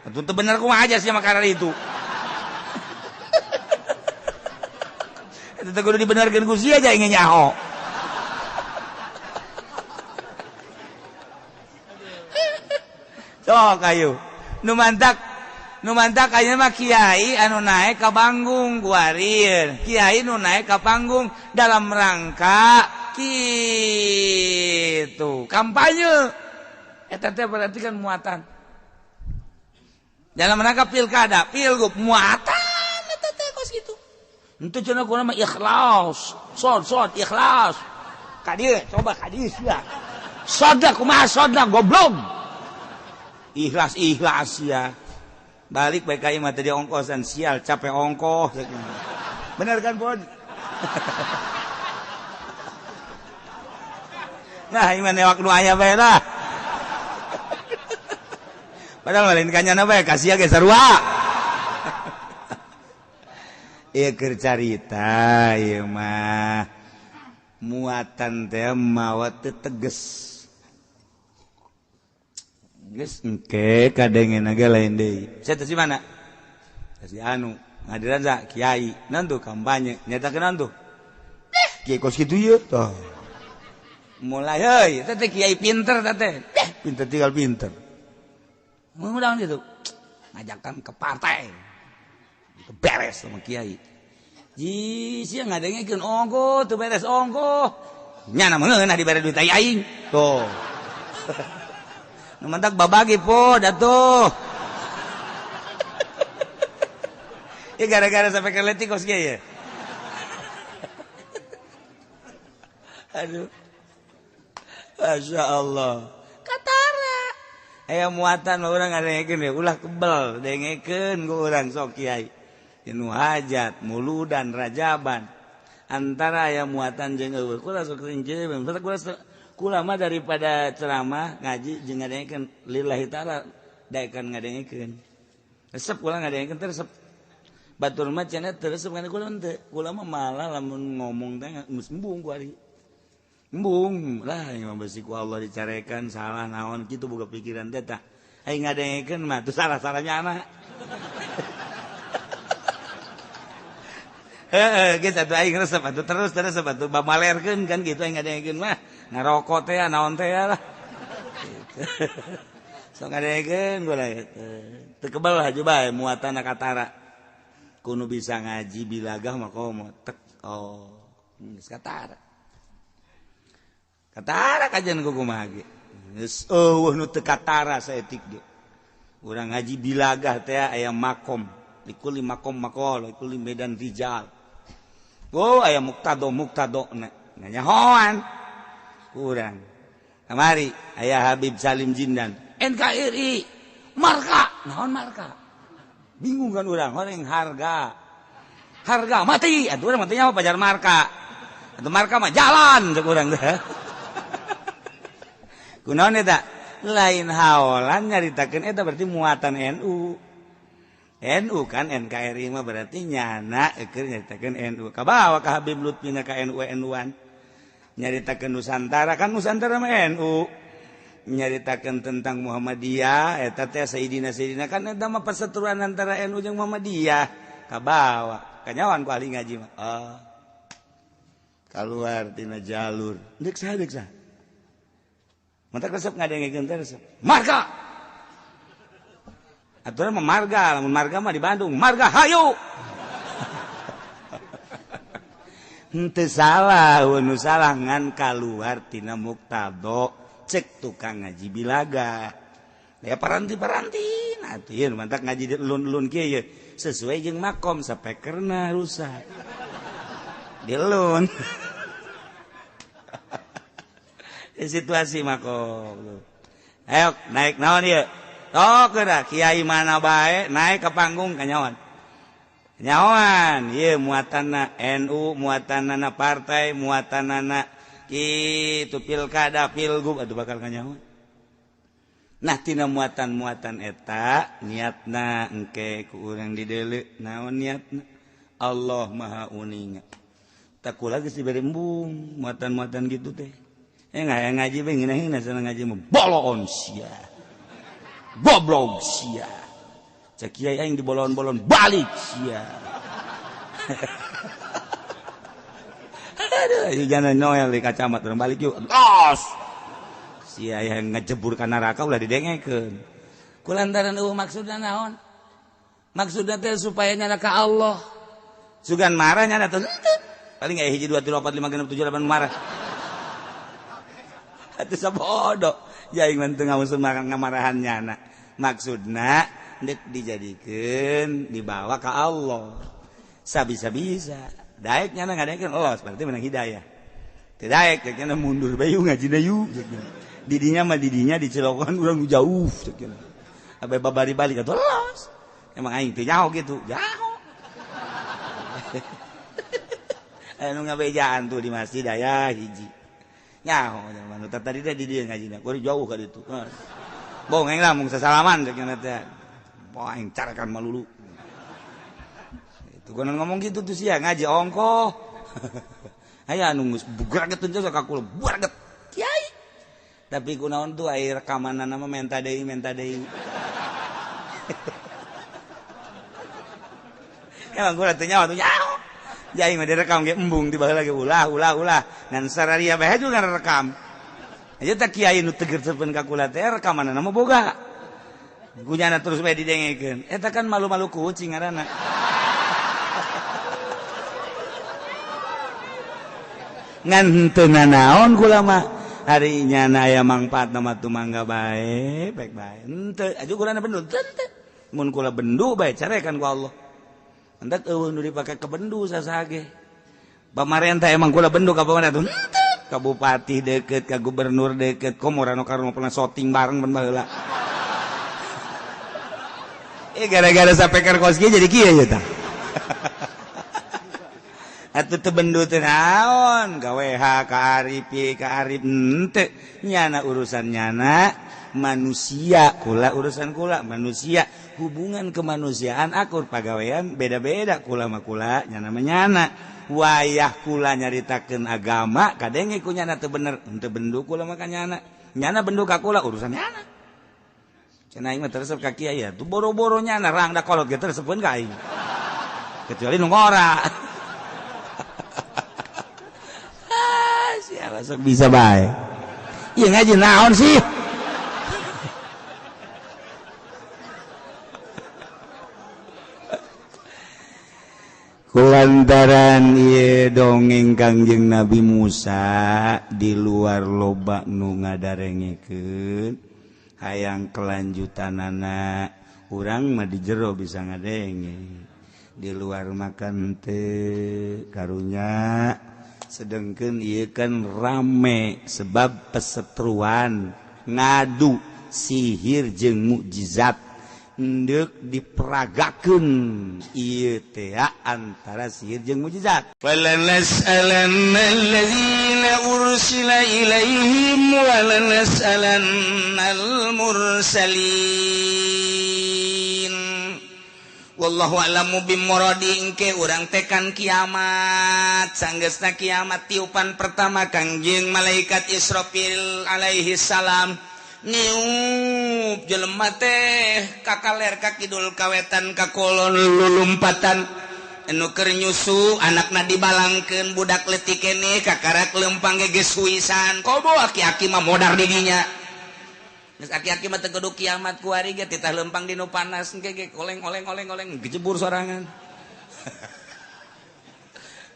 Atuh teu bener kumaha aja sia makanan itu. Eta teh kudu dibenerkeun ku sia aja ingin nyaho. Sok ayo. Nu mantak ayeuna mah kiai anu naek ka panggung kuarir. Kiai nu naek ka panggung dalam rangka kitu kampanye. Eta teh berarti kan muatan. Dalam rangka pilkada, pilgub muatan eta teh kos kitu. Henteu cenah kumaha mah ikhlas. Sod ikhlas. Ka dieu coba ka dieu sia. Soda kumaha soda goblok. Ikhlas ikhlas ya. Balik baik kayak mah tadi ongkosan sial capek ongkoh. Bener kan Bon? Nah iman newak nu aya bae lah. Padahal lain kanyana bae kasih ge sarua. Ieu keur carita ieu mah muatan teh mawa teu teges. Geus engke kadengen ge lain deui. Saya teh si mana? Si anu. Ngadiran sa kiai naon tuh kampanye nyatakeun naon tuh kiai kos kitu ieu tah mulai heuy teh teh kiai pinter teh teh pinter tinggal pinter ngundang gitu ngajakan ke partai beres sama kiai ji sia ngadengekeun ongko teu beres ongko nyana meunah dibere duit aing tuh nu mantak babagi po datuh. Ya gara-gara sampai ke letik kos kiai ya. Aduh. Masya Allah. Katara. Aya muatan urang ngadengekeun ya ulah kebel dengekeun ku urang sok kiai. Nu hajat, muludan, rajaban. Antara aya muatan jeung eueuh kula sok rinjeun. Kula mah daripada ceramah ngaji jeung ngadengekeun lillahi taala daekan ngadengekeun. Resep kula ngadengekeun teh resep. Batur mah cenah teu resep kana kula teu. Kula mah malah lamun ngomong teh geus embung ku ari. Embung lah yang besi ku Allah dicarekan salah naon kitu boga pikiran teh tah. Aing ngadengekeun mah teu salah-salahnya anak. Heeh, geus atuh aing resep atuh terus terus atuh bamalerkeun kan kitu aing ngadengekeun mah. Ngarokok teh naon teh lah. Sok ngadengekeun kula teu kebel haju bae muatan katara. Kuno bisa ngaji bilagah mah komo tek oh geus katara. Katara kajian ku kumaha ge. Geus eueuh nu teu katara saeutik ge. Urang ngaji bilagah teh aya makom, likuli makom maqal, likuli medan rijal. Oh aya muktado muktado na nyahoan. Kurang. Kamari aya Habib Salim Jindan, NKRI, marka, naon marka? Bingung kan urang, orang harga. Harga mati, atuh urang matinya apa pajar marka. Atuh marka mah jalan cek urang teh. Kunaon eta? Lain haolan nyaritakeun eta berarti muatan NU. NU kan NKRI mah berarti nyana keur nyaritakeun NU. Kabawa ka Habib Lutfi ka NU NU-an. Nyaritakeun Nusantara kan Nusantara mah NU. Nyaritakeun tentang Muhammadiyah eta teh Sayyidina Sayyidina kan eta mah perseteruan antara NU jeung Muhammadiyah. Kabawa kanyawan ku ahli ngaji mah. Oh. Kaluar tina jalur. Deuk saha deuk saha. Mantak resep ngadengekeun teh resep. Marga. Aturan mah marga, lamun marga mah di Bandung, marga hayu. Henteu salah, nu salah ngan kaluar tina muktado cek tukang ngaji bilaga. Ya paranti-paranti atuh ieu mantak ngaji di elun-elun kieu ye sesuai jeung makom sapekerna rusak. Dilun. Situasi makom. Ayo naik naon ieu? Tok geura kiai mana bae naik ke panggung kanyawan. Nyawan ieu muatanna NU, muatanna partai, muatanna kitu pilkada, pilgub atuh bakal kanyawan. Nah tina muatan-muatan eta niatna engke ku urang dideuleu naon niatna? Allah Maha Uninga. Tak kula geus dibere embung muatan-muatan gitu teh. Ngaji bae ngeunah sana ngaji mah bolon sia. Goblok sia. Cek kiai aing dibolon-bolon balik sia. Aduh, jangan Noel di kacamat urang balik yuk. Los. Sia yang ngejebur ka neraka ulah didengekeun. Kulantaran eueuh maksudna naon? Maksudna teh supaya nyana ka Allah. Sugan marah nyana teh. Paling aya 1 2 3 4 5 6 7 8 marah. Atuh sabodo jaing mah teu ngamusun ngamarahan nyana. Maksudna deuk dijadikeun dibawa ka Allah. Sabisa-bisa. Daek nyana ngadaekeun los berarti menang hidayah. Teu daek cek nyana mundur bae yuk ngajina yuk. Didinya mah didinya dicelokan urang jauh cek nyana. Abe babari balik atuh los. Emang aing teu nyaho kitu, jaho. Anu ngabejaan tuh di masjid aya hiji. Nyaho zaman tadi teh di dieu ngajina, kuari jauh ka ditu. Bong aing lah mung sasalaman cek nya teh. Boh aing carakan malulu. Itu konon ngomong gitu tuh sia ngaji ongkoh. Aya anu geus bugraget teh ka kula bugraget. Kiai. Tapi kunaon tuh aya rekamanana mah menta deui menta deui. Emang kula teu nyaho tuh nyaho. Aing mah direkam ge embung di baheula ge ulah ulah ulah. Ngan sararia bae juga rekam. Aja teh kiai nu teger sepen ka kula teh rekamanna mah boga. Gunyana terus bae didengekeun. Eta kan malu-malu kucing ngaranna. Ngan henteu nanaon kula mah. Ari nyana aya mangfaatna mah tumangga bae, baik bae. Henteu aju kulana bendu teu. Mun kula bendu bae carekan ku Allah. Hendak eueuh nu dipake ke bendu sasage. Pamarentah emang kula bendu ka pamarentah henteu. Ka bupati deket, ka gubernur deket, komo rano karno pernah syuting bareng ben baheula. Gara-gara sapeker kos kieu jadi kieu ye tah. Atuh teu bendu teh naon, ka WH, ka Arif, ka Arif henteu. Nyana urusan nyana manusia, kula urusan kula manusia. Hubungan kemanusiaan akur pagawean beda-beda kula mah kula nyana mah nyana. Wayah kula nyaritakeun agama kadenge ku nyana teu bener, henteu bendu kula mah ka nyana. Nyana bendu ka kula urusan nyana. Cenah aing mah teresep ka kiai ya, tuh boro-boro nyana rangda kolot ge teresepeun ka aing. Kecuali nu ngora. Ah, siapa sok bisa bae. Ieu ngaji naon sih? Kulantaran ieu dongeng Kangjeng Nabi Musa di luar loba nu ngadarengekeun hayang kelanjutanana urang mah di jero bisa ngadenge di luar makan teu karunya sedengkeun ieu kan rame sebab pesetruan ngadu sihir jeung mukjizat ndek diperagakeun ieu teh antara sihir jeung mukjizat. Falanas'alanna alladzina ursila ilaihim wa lanas'alannal mursalin. Wallahu a'lamu bimuradi engke urang tekan kiamat. Sanggeusna kiamat tiupan pertama Kangjeng malaikat Israfil alaihi salam niup jelema teh kakaler ka kidul kawetan ka kolon lulumpatan anu keur nyusu anakna dibalangkeun budak leutik keneh kakarak lempang ge geus huisan komo aki-aki mah modar didinya geus aki-aki mah teu kudu kiamat kuari ge titah lempang dinu panas engke ge oleng-oleng-oleng-oleng gejebur sorangan.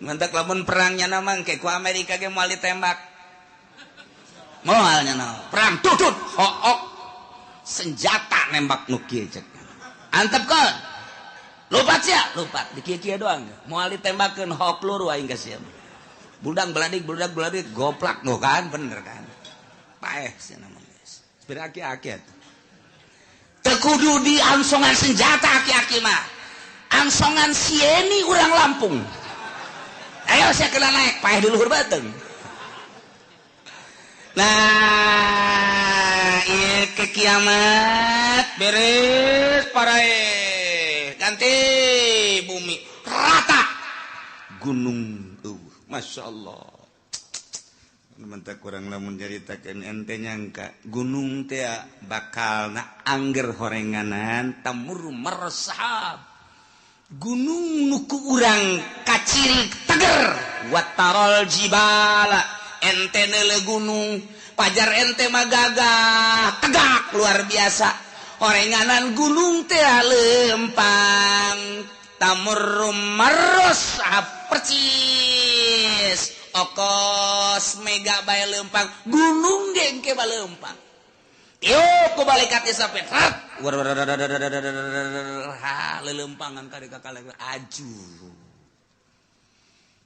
Mantak lamun perangnya mah engke ku Amerika ge moal ditembak. Moalnya na perang tutut hook senjata nembak nu kieu cek antepkeun lupat sia lupat di kieu-kieu doang moal ditembakeun hook peluru aing ka sia buldang beladik goplak nu kan bener kan paeh sia mah geus aki-aki atuh teu kudu diangsongan senjata aki-aki mah angsongan sieni urang Lampung ayo sia kena naik paeh di luhur beuteung. Nah, ieu ke kiamat beres parae ganti bumi rata gunung Masya Allah. Mentak kurang lamun nyaritakeun ente nyangka gunung teh bakal na angger horenganan tamur mersahab gunung nu ku urang kaciri teger watarol jibala ente neule gunung pajar ente mah gagah tegak luar biasa horenganan gunung teh lempang tamur marus percis okos mega bae lempang gunung ge engke bae lempang tiup ku malaikat sampe rat ha lelempangan ka kakale aju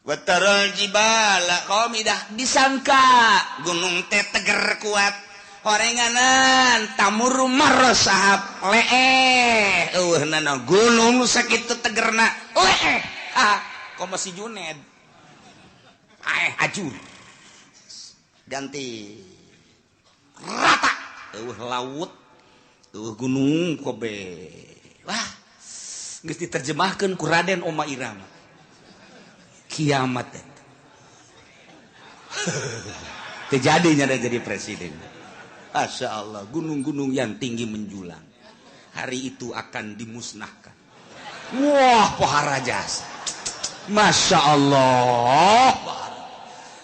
Watarul jibala qamidah disangka gunung teh teger kuat horenganan tamur marosahab leeh eueuh nana gunung sakitu tegerna leeh ah komo si Juned aeh ajur ganti rata eueuh laut eueuh gunung kobe wah geus diterjemahkeun ku Raden Oma Irama kiamat itu. Terjadinya dan jadi presiden. Masya Allah, gunung-gunung yang tinggi menjulang hari itu akan dimusnahkan. Wah, pohara jasa. Masya Allah.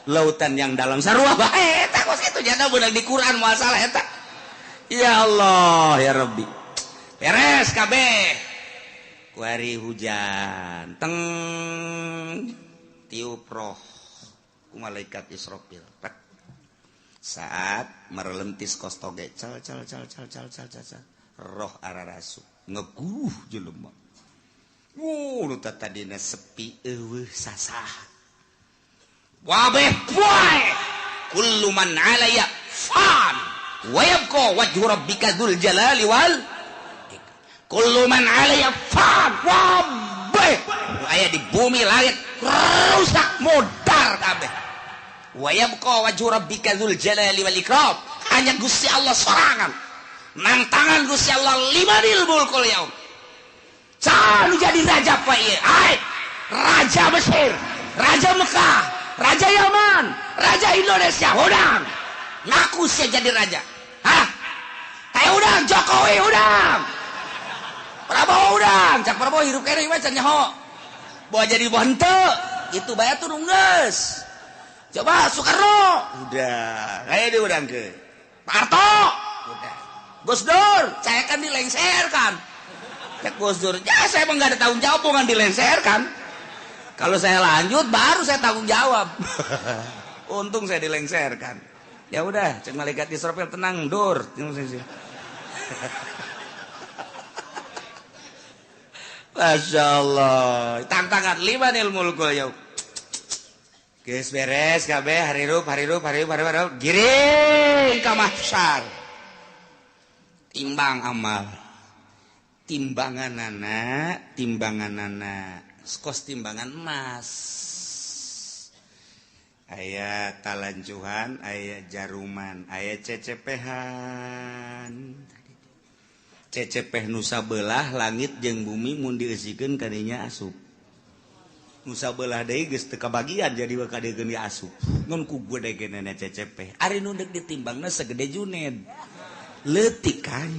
Lautan yang dalam sarua bae eta kos kitu jana beunang di Quran masalah eta. Ya Allah, ya Rabbi. Beres kabeh. Kuari hujan teng tiup roh ku malaikat Israfil. Pek. Saat merelentis kos toge cal cal cal cal cal cal cal roh ararasu ngeguh jelema. Nu tadina sepi eueuh sasah. Wabeh poe kullu man 'alayya fan wa yabqa wajhu rabbika dzul jalali wal kullu man 'alayya fan. Wabeh aya di bumi langit rusak modar kabeh. Wa yabqa wajhu rabbika dzul jalali wal ikram. Hanya Gusti Allah sorangan nang tangan Gusti Allah limanil mulkul yaum. Sanu jadi raja pak ieu. Ai, raja Mesir, raja Mekah, raja Yaman, raja Indonesia, udang. Ngaku saya jadi raja. Hah? Kayak udang Jokowi udang. Prabowo udang, cak Prabowo hirup kene mah can nyaho. Bawa jadi bawa henteu, itu bae turun geus. Coba Soekarno, udah, kayak di udang ke. Pak Harto, udah. Gus Dur, saya kan dilengserkan. Cek Gus Dur, ya saya emang gak ada tanggung jawab, bukan dilengserkan. Kalau saya lanjut baru saya tanggung jawab. Untung saya dilengserkan. Ya udah, cek malaikat Israfil tenang, Dur. Masya Allah. Tantangan limanil mulkul yaum. Geus beres kabeh harirup harirup harirup harirup giring ka mahsyar. Timbang amal. Timbanganana, timbanganana. Kos timbangan emas. Aya talancuhan, aya jaruman, aya cecepehan. Cecepeh nusa belah langit jeung bumi mun dieusikeun kadinya asup. Nusa belah deui geus teu kabagian jadi kadegeun ge asup. Ngan ku gede-gedena cecepeh. Ari nu deuk ditimbangna segede Juned. Leutik kan.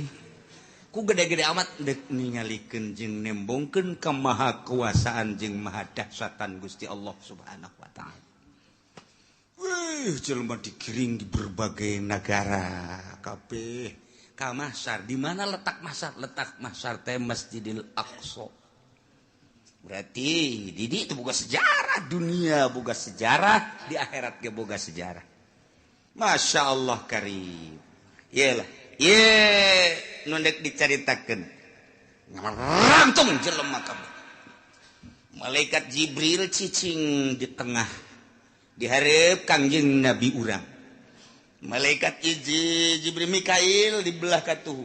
Ku gede-gede amat dek ningalikeun jeung nembongkeun kemahakuasaan jeung mahadahsyatan Gusti Allah Subhanahu wa taala. Wih, jelema digiring di berbagai negara kabeh ka mahsyar. Di mana letak mahsyar? Letak mahsyar teh Masjidil Aqsa. Berarti di itu boga sejarah dunia, boga sejarah di akhirat ge boga sejarah. Masya Allah karim. Iyalah. Ye, nu dek dicaritakeun. Ngarantung jelema kabeh. Malaikat Jibril cicing di tengah di hareup Kangjeng Nabi urang. Malaikat Jibril Mikail di belah katuhu.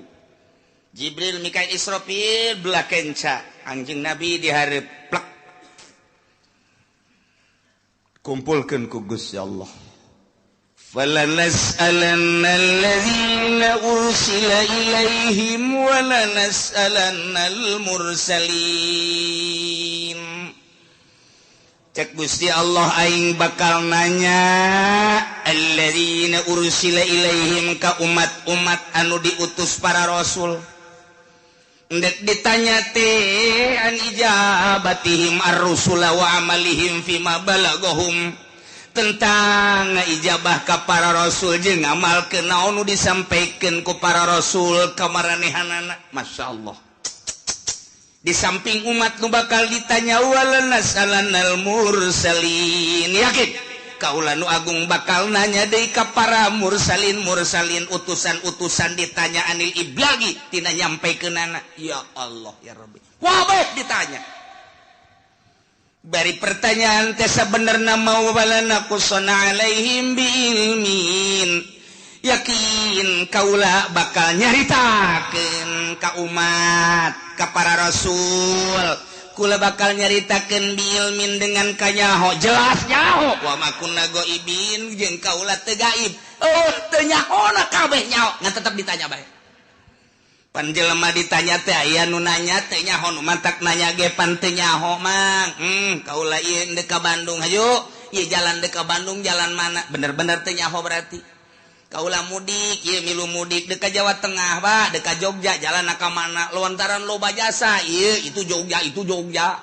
Jibril Mikail Israfil belah kenca. Kangjeng Nabi di hareup plek. Kumpulkeun ku Gusti Allah. فَلَنَسْأَلَنَّ الَّذِينَ أُرْسِلَ إِلَيْهِمْ وَلَنَسْأَلَنَّ الْمُرْسَلِينَ. Cek Gusti Allah aing bakal nanya alladzina ursila ilaihim ka umat-umat anu diutus para rasul. Ndek ditanya teh an ijabatihim ar-rusula wa amalihim fima balagahum, tentang ijabah ka para rasul jeung ngamalkeun naon nu disampaikeun ku para rasul ka maranehanana. Masya Allah. Di samping umat nu bakal ditanya walanasalanal mursalin. Yakin kaula nu agung bakal nanya deui ka para mursalin mursalin utusan-utusan ditanya anil iblagi tina nyampaikeunana. Ya Allah ya Rabbi. Wabeh ditanya. Bari pertanyaan teh sabenerna mau walana qusana alaihim biilmin. Yakin kaula bakal nyaritakeun ka umat, ka para rasul. Kula bakal nyaritakeun biilmin dengan kanyaho, jelas nyaho. Wa ma kunna ghaibin jeung kaula teu gaib. Oh, teu nyahona kabeh nyaho, ngan tetep ditanya bae. Pan jelema ditanya teh aya nu nanya teh nyaho, nu mantak nanya ge pan teu nyaho mang. Kaula ieu deuk ka Bandung hayu, ieu jalan deuk ka Bandung jalan mana? Bener-bener teu nyaho berarti. Kaula mudik ieu milu mudik deuk ka Jawa Tengah Pak, deuk ka Jogja jalan ka mana lontaran loba jasa ieu itu Jogja itu Jogja.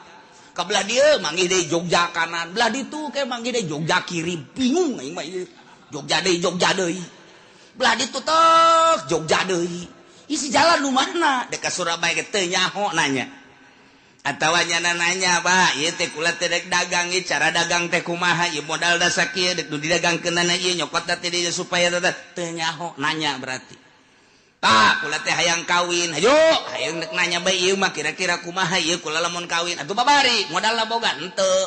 Ka belah dieu manggih deui Jogja kanan, belah ditu ke manggih deui Jogja kiri, bingung aing mah ieu. Jogja deui Jogja deui. Belah ditu tek Jogja deui. Isi jalan nu mana? Deuk ka Surabaya ge teu nyaho nanya. Atawa nyana nanya Pak, ieu teh kula teh dek dagang ieu cara dagang teh kumaha ieu modal da sakieu dek nu didagangkeunana ieu nyokot teh dieu supaya teh nyaho nanya berarti. Pak, kula teh hayang kawin, hayu hayang dek nanya bae ieu mah kira-kira kumaha ieu kula lamun kawin atuh babari modalna boga henteu.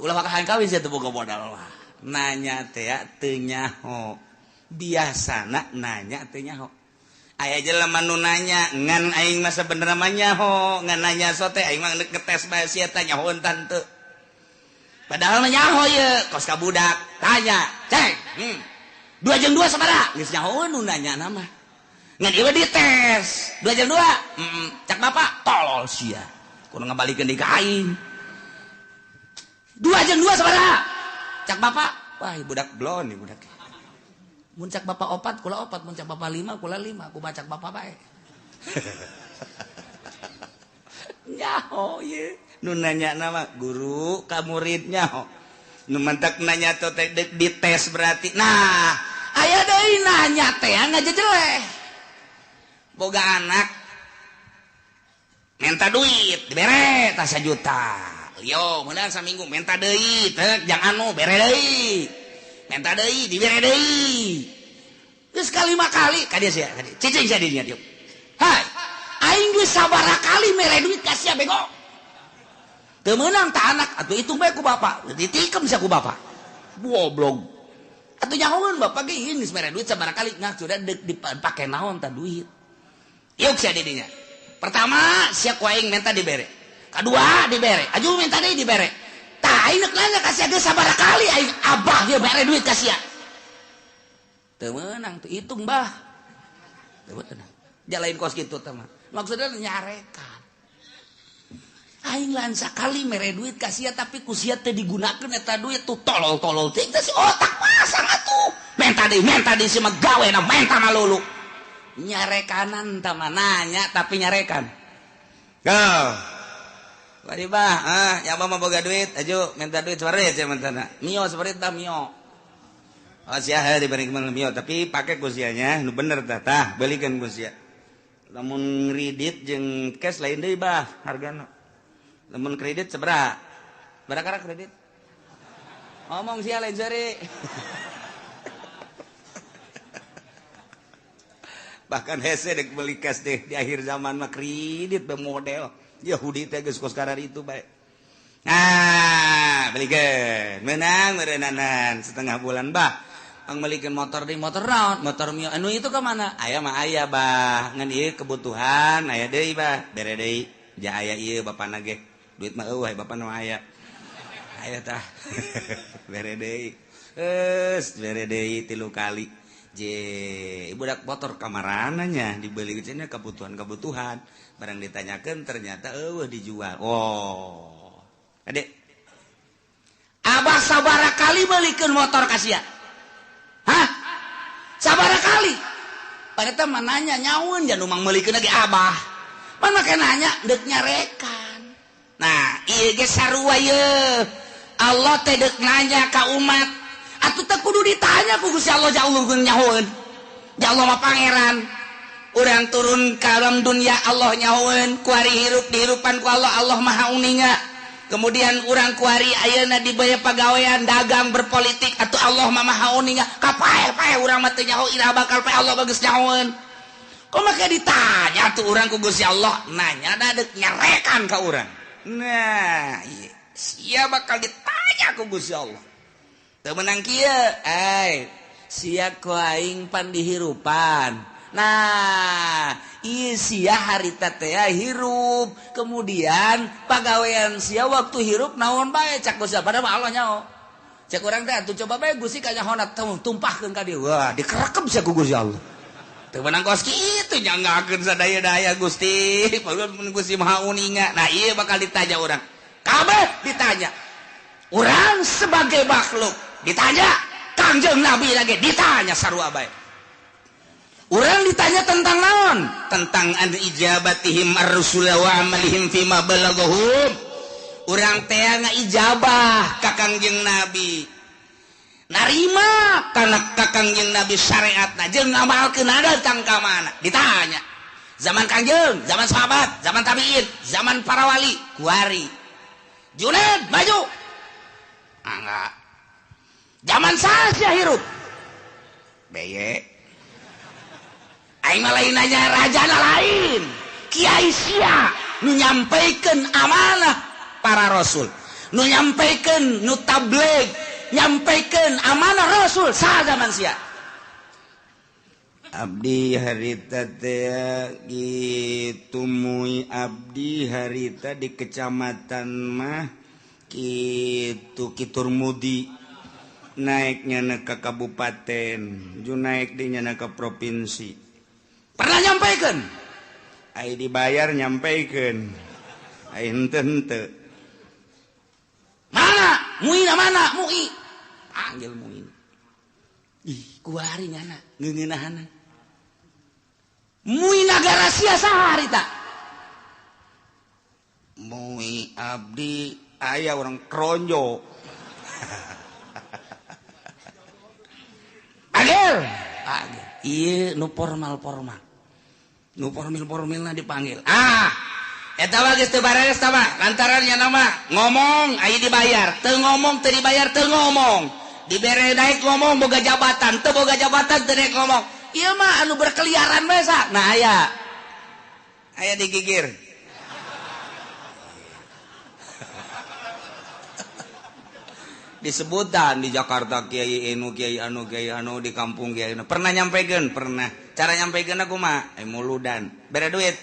Ulah maka hayang kawin sia teu boga modal lah. Nanya teh teu nyaho. Biasana nanya teu nyaho. Aya jelema nu nanya ngan aing mah sabenerna mah nyaho, ngan nanya sote aing mah ngetes bae sia teh nyahoeun tante. Padahal mah nyaho ieu, kos ka budak, tanya, "Ceng, 2 jeung 2 sabaraha?" Geus nyahoeun nu nanya na mah. Ngan ieu dites, 2 jeung 2. Cak bapak, tolol sia. Kudu ngabalikeun deui ka aing. 2 jeung 2 sabaraha? Cak bapak, wah budak blon ieu budak. Mun cak bapak opat, kula opat, mun cak bapak lima, kula lima, kumaha cak bapak bae. Nyaho ye, nu nanya nama guru ka murid nyaho. Nu mantak nanya teh dek dites berarti. Nah, aya deui nanya teh ngajejeleh. Boga anak minta duit, dibere tah 1 juta. Lio, meunang saminggu minta deui, teh jang anu bere deui. Minta deui dibere deui. Geus kalima kali ka dieu sia, ka dieu. Cicing sia dinya dieu. Hai, aing geus sabaraha kali mere duit ka sia bego. Teu meunang ta anak atuh hitung bae ku bapak. Ditikem sia ku bapak. Goblok. Atuh nyahoeun bapak ge ieu geus mere duit sabaraha kali ngah sudah deuk dipake naon ta duit. Yuk sia di dinya. Pertama sia ku aing minta dibere. Kadua dibere. Aju minta deui dibere. Tah aing neuk nanya ka sia geus sabaraha kali aing abah dia mere duit ka sia. Teu meunang teu hitung bah. Teu meunang. Jalain kos kitu teh mah. Maksudna nyarekan. Aing lain sakali mere duit ka sia tapi ku sia teu digunakeun eta duit tuh tolol-tolol teh si otak pasang atuh. Menta deui si mah gawena menta malulu. Nyarekanan tah mah nanya tapi nyarekan. Go. Wadi bah, ya mah boga duit, aju minta duit separit sia mentana. Mio separit tah mio. Oh sia heuh diberi mio tapi pake ku sia nya nu bener tah tah belikeun ku sia. Lamun kredit jeung cash lain deui bah hargana. Lamun kredit sabaraha? Sabaraha kredit? Ngomong sia lain seri. Bahkan hese dek beli cash deh di akhir zaman mah kredit be model. Yahudi teh geus kos karar itu bae. Nah, belikeun. Menang meureunanan setengah bulan bah. Ang melikeun motor deui motor naon? Motor mio anu itu ka mana? Aya mah aya bah. Ngan ieu kebutuhan aya deui bah. Bere deui. Ja aya ieu bapana ge. Duit mah eueuh bapana mah aya. Aya tah. Bere deui. Geus bere deui 3 kali. Je, budak motor kamarana nya dibeli cenah kebutuhan-kebutuhan. Barang ditanyakeun ternyata eueuh dijual. Oh. Adek. Abah sabaraha kali belikeun motor ka sia? Hah? Sabaraha kali? Padahal mah nanya nyaun jan umang meulikeun lagi abah. Pan make nanya deuk nyarekan. Nah, ieu ge sarua ye. Allah teh deuk nanya ka umat. Atuh teh kudu ditanya ku Gusti Allah jauh nyahoeun. Ya Allah mah pangeran. Urang turun ka alam dunia Allah nyahoeun, kuari hirup dihirupan ku Allah, Allah Maha Uninga. Kemudian urang kuari ayeuna dibaya pagawean dagang berpolitik atuh Allah mah Maha Uninga. Kapae-pae urang mah teu nyaho iraha bakal pae Allah bagus nyahoeun. Kok make ditanya tuh urang ku Gusti Allah, nanya da deuk nyarekan ka urang. Nah, ieu sia bakal ditanya ku Gusti Allah. Teu meunang kieu, ai sia ku aing pan dihirupan. Nah, ieu sia harita teh hirup, kemudian pagawean sia waktu hirup naon bae cak Gusti padahal mah Allah nyaho. Cek urang teh atuh coba bae Gusti kanyahona tumpahkeun ka dieu. Wah, dikerekep sia ku Gusti Allah. Teu meunang kos kitu nyanggakeun sadaya-daya Gusti, padahal mun Gusti Maha Uninga. Nah, ieu bakal ditanya urang. Kabeh ditanya. Urang sebagai makhluk ditanya, Kangjeng Nabi lagi ditanya sarua bae. Urang ditanya tentang naon? Tentang an ijabatihim ar-rusul wa amalihim fima balaghahum. Urang teh ngaijabah ka Kangjeng Nabi. Narima kana ka Kangjeng Nabi syariatna jeung ngamalkeun datang ka mana? Ditanya. Zaman Kangjeng, zaman sahabat, zaman tabiin, zaman para wali, kuari. Juned maju. Enggak. Zaman saha hirup? Beye. Aing mah lain nanya rajana lain. Kiai sia nu nyampaikan amanah para rasul, nu nyampaikan nu tabligh, nyampaikan amanah rasul saha zaman sia. Abdi harita teh kitu mui abdi harita di kecamatan mah kitu Kiturmudi naiknya ke kabupaten, ju naik di nyana ke provinsi. Pernah nyampaikan? Ai dibayar nyampaikan. Ai henteu henteu. Mana? Muina mana? Mui. Panggil Muin. Ih, kuari nyana ngeungeunahana. Mui nagara sia saha harita? Mui abdi aya orang kronjo. Panggil. Panggil. Ieu nu formal-formal. Nu formil-formilna dipanggil. Ah, eta mah geus teu bareres tah mah. Lantaran nya nama ngomong aya dibayar, teu ngomong teu dibayar teu ngomong. Dibere naik ngomong boga jabatan, teu boga jabatan teu naik ngomong. Ieu mah anu berkeliaran bae sa. Nah aya. Aya digigir. Disebutan di Jakarta kiai anu kiai anu kiai anu di kampung kiai anu. Pernah nyampekeun? Pernah. Cara nyampekeun aku mah muludan. Bere duit.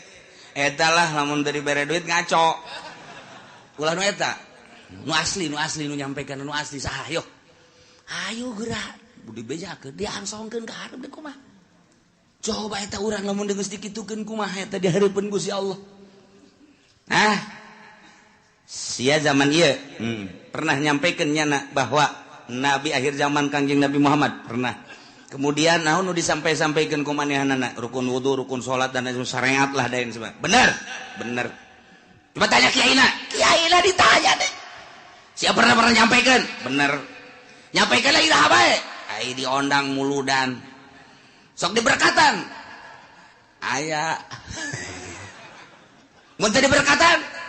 Eta lah lamun teu dibere duit ngaco. Ulah nu eta. Nu asli nu nyampekeun nu asli saha yo. Ayo geura budi bejakeun diangsongkeun ka hareup deui kumaha. Coba eta urang lamun geus dikitukeun kumaha eta di hareupeun Gusti Allah. Ah. Sia zaman ieu pernah nyampaikan nyana bahwa nabi akhir zaman Kangjeng Nabi Muhammad pernah. Kemudian naon nu disampai-sampaikeun ku manehanana rukun wudu, rukun salat dan lain syariat lah dain sebagainya. Bener? Bener. Coba tanya kiaina. Kiaina ditanya deh. Sia pernah nyampaikan? Bener. Nyampaikan lagi dah bae. Ai diondang muludan. Sok diberkatan. Aya. Mun teu diberkatan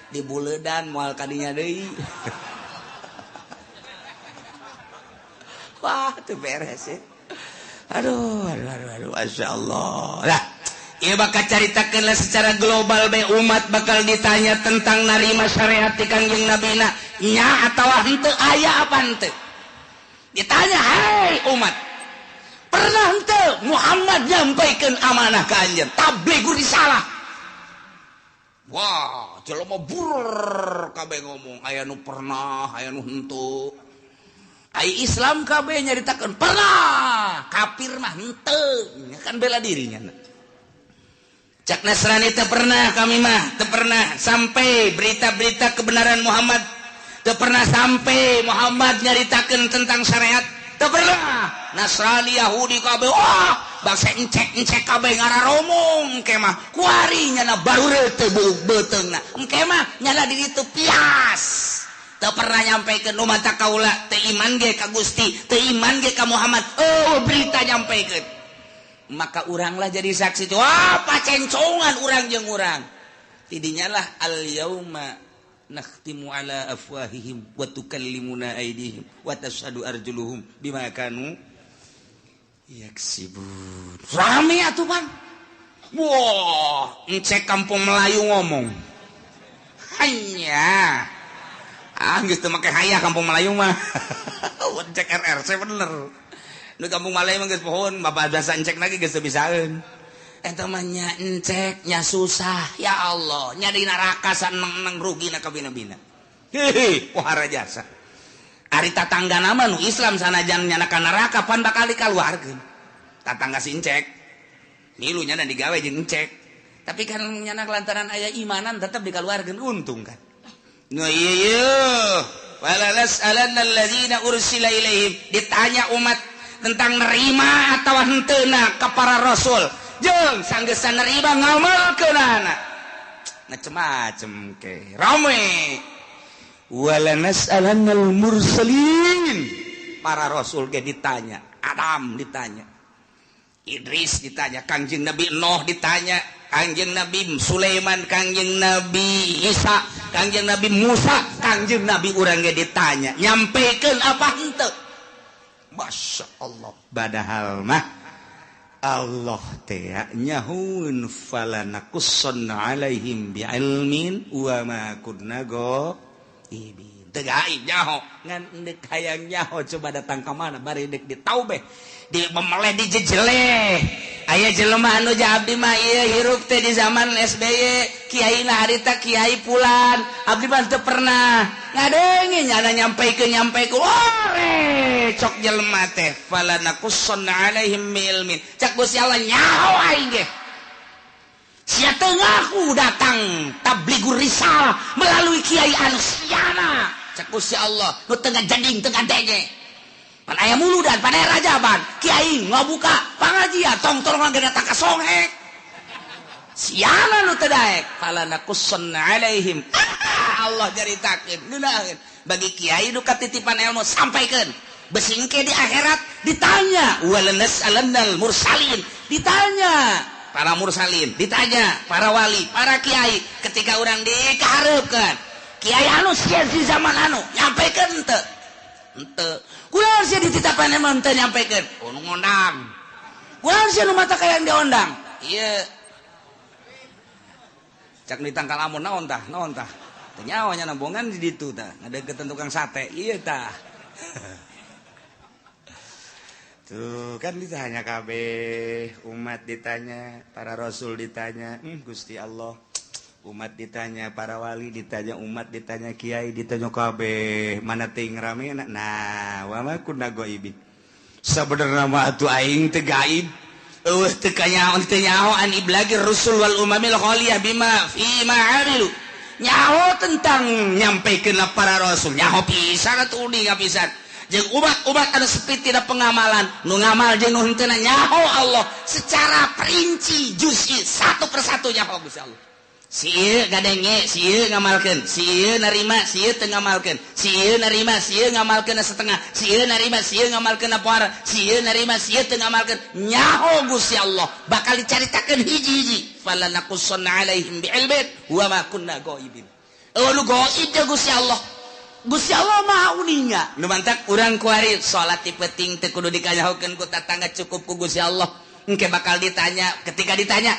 di buledan moal kadinya deui. Wah, teu beres ya. Aduh, aduh, aduh, aduh, masyaallah. Lah, ieu bakal caritakeun secara global bae umat bakal ditanya tentang narima syariat ti Kangjeng Nabina nya atawa henteu aya apa henteu. Ditanya, "Hai umat, pernah henteu Muhammad nyampaikeun amanah ka anjeun? Tabligh risalah." Wah, jelema bur kabeh ngomong aya nu pernah, aya nu henteu. Ai Islam kabeh nyaritakeun pernah, kafir mah henteu, kan bela dirinya. Cak Nasrani teu pernah kami mah, teu pernah sampai berita-berita kebenaran Muhammad, teu pernah sampai Muhammad nyaritakeun tentang syariat, teu pernah. Nasrani Yahudi kabeh wah, bangsa encek-encek kabeh ngararomong engke mah kuari nyana barure teu beuteungna engke mah nyana di ditu pias teu pernah nyampaikan nu mata kaula teu iman ge ka Gusti teu iman ge ka Muhammad. Oh berita nyampaikan maka uranglah jadi saksi. Wah pacencongan urang jeung urang tidinya lah al yauma nakhtimu ala afwahihim wa tukallimuna aydihim wa tashhadu arjuluhum bima kanu yaksibun. Rame atuh pan. Wah, encek kampung Melayu ngomong. Hanya. Ah, geus teu make hayah kampung Melayu mah. Encek RRC bener. Nu kampung Melayu mah geus pohon, bapak biasa encek lagi geus teu bisaeun. Eta mah nya encek nya susah, ya Allah, nya di neraka saneng-neng rugina ka bina-bina. Hehe, wahara jasa. Ari tatangga nama nu Islam sanajan nyana ka neraka pan bakal dikaluarkeun. Tatangga si encek. Milu nyana digawe jeung encek. Tapi kan nyana lantaran aya imanan tetep dikaluarkeun untung kan. Nu ieu. Wala nas'alanna alladzina ursila ilaihim, ditanya umat tentang nerima atau henteuna ka para rasul. Jeung sanggeusna nerima ngamalkeunana. Macem-macem ke. Rame. Wala nas'alannal mursalin. Para rasul ge ditanya, Adam ditanya, Idris ditanya, Kangjeng Nabi Nuh ditanya, Kangjeng Nabi Sulaiman, Kangjeng Nabi Isa, Kangjeng Nabi Musa, Kangjeng Nabi urang ge ditanya, nyampekeun apa henteu? Masya Allah. Padahal mah Allah teh nyahueun falanakussanna alaihim bi'ilmin wa ma kunna ghaibin. Teu gaib nyaho, ngan deuk hayang nyaho coba datang ka mana bari deuk ditaubeh, di memeleh dijejeleh. Aya jelema anu ja abdi mah ieu hirup teh di zaman SBY, kiai na harita kiai pulan, abdi mah teu pernah ngadenge nyana nyampaikeun ore cok jelema teh falanakussanna alaihim bi'ilmin. Cak Gusti Allah nyaho aing ge. Sia teu ngaku datang tablighur risalah melalui kiai anu siana. Cak Gusti Allah nu teu ngajading teu ngadenge. Pan aya muludan, pan aya rajaban, kiai ngabuka pangajian tong-tolongan ge datang ka songhek. Siana nu teu daek falanakussanna alaihim. Allah caritakeun ngeunaheun bagi kiai nu katitipan ilmu sampaikeun. Besingke di akhirat ditanya walanas'alannal mursalin, ditanya para mursalin, ditanya para wali, para kiai ketika urang dikahareupeun. Kiai anu sia di zaman anu nyampekeun henteu? Henteu. Kunaon sia dititapan emang teu nyampekeun? Oh nu ngondang. Kunaon sia nu mata kayang diondang? Ieu. Cak ditangkal amun naon tah? Naon tah? Teu nyaho nya nambongan di ditu tah, ngadeukeutan tukang sate. Ieu tah. Tuh kan ditanya kabeh, umat ditanya, para rasul ditanya, Gusti Allah. Umat ditanya, para wali ditanya, umat ditanya, kiai ditanya kabeh, mana ting rame nah, wa ma kunna ghaibin. Sabenerna mah atuh aing teu gaib. Eueuh teu kanyaho teu nyaho an iblagir rusul wal umamil khaliyah bima fi ma amilu. Nyaho tentang nyampaikeun para rasul, nyaho pisan atuh uninga pisan. Jeung umat-umat anu sepi tidak pengamalan, nu ngamal jeung nu henteu nyaho Allah secara perinci juz'i satu persatu nyaho Gusti Allah. Si ieu ngadenge, si ieu ngamalkeun, si ieu narima, si ieu teu ngamalkeun, si ieu narima, si ieu ngamalkeun setengah, si ieu narima, si ieu ngamalkeun poara, si ieu narima, si ieu teu ngamalkeun. Nyaho Gusti Allah bakal dicaritakeun hiji-hiji. Falanakussanna alaihim bi'ilmin wa ma kunna ghaibin. Eueuh nu gaib jeung Gusti Allah. Gusti Allah maha uninga. Nu mantak urang kuari salat ti peuting teu kudu dikanyahokeun ku tatangga, cukup ku Gusti Allah. Engke bakal ditanya, ketika ditanya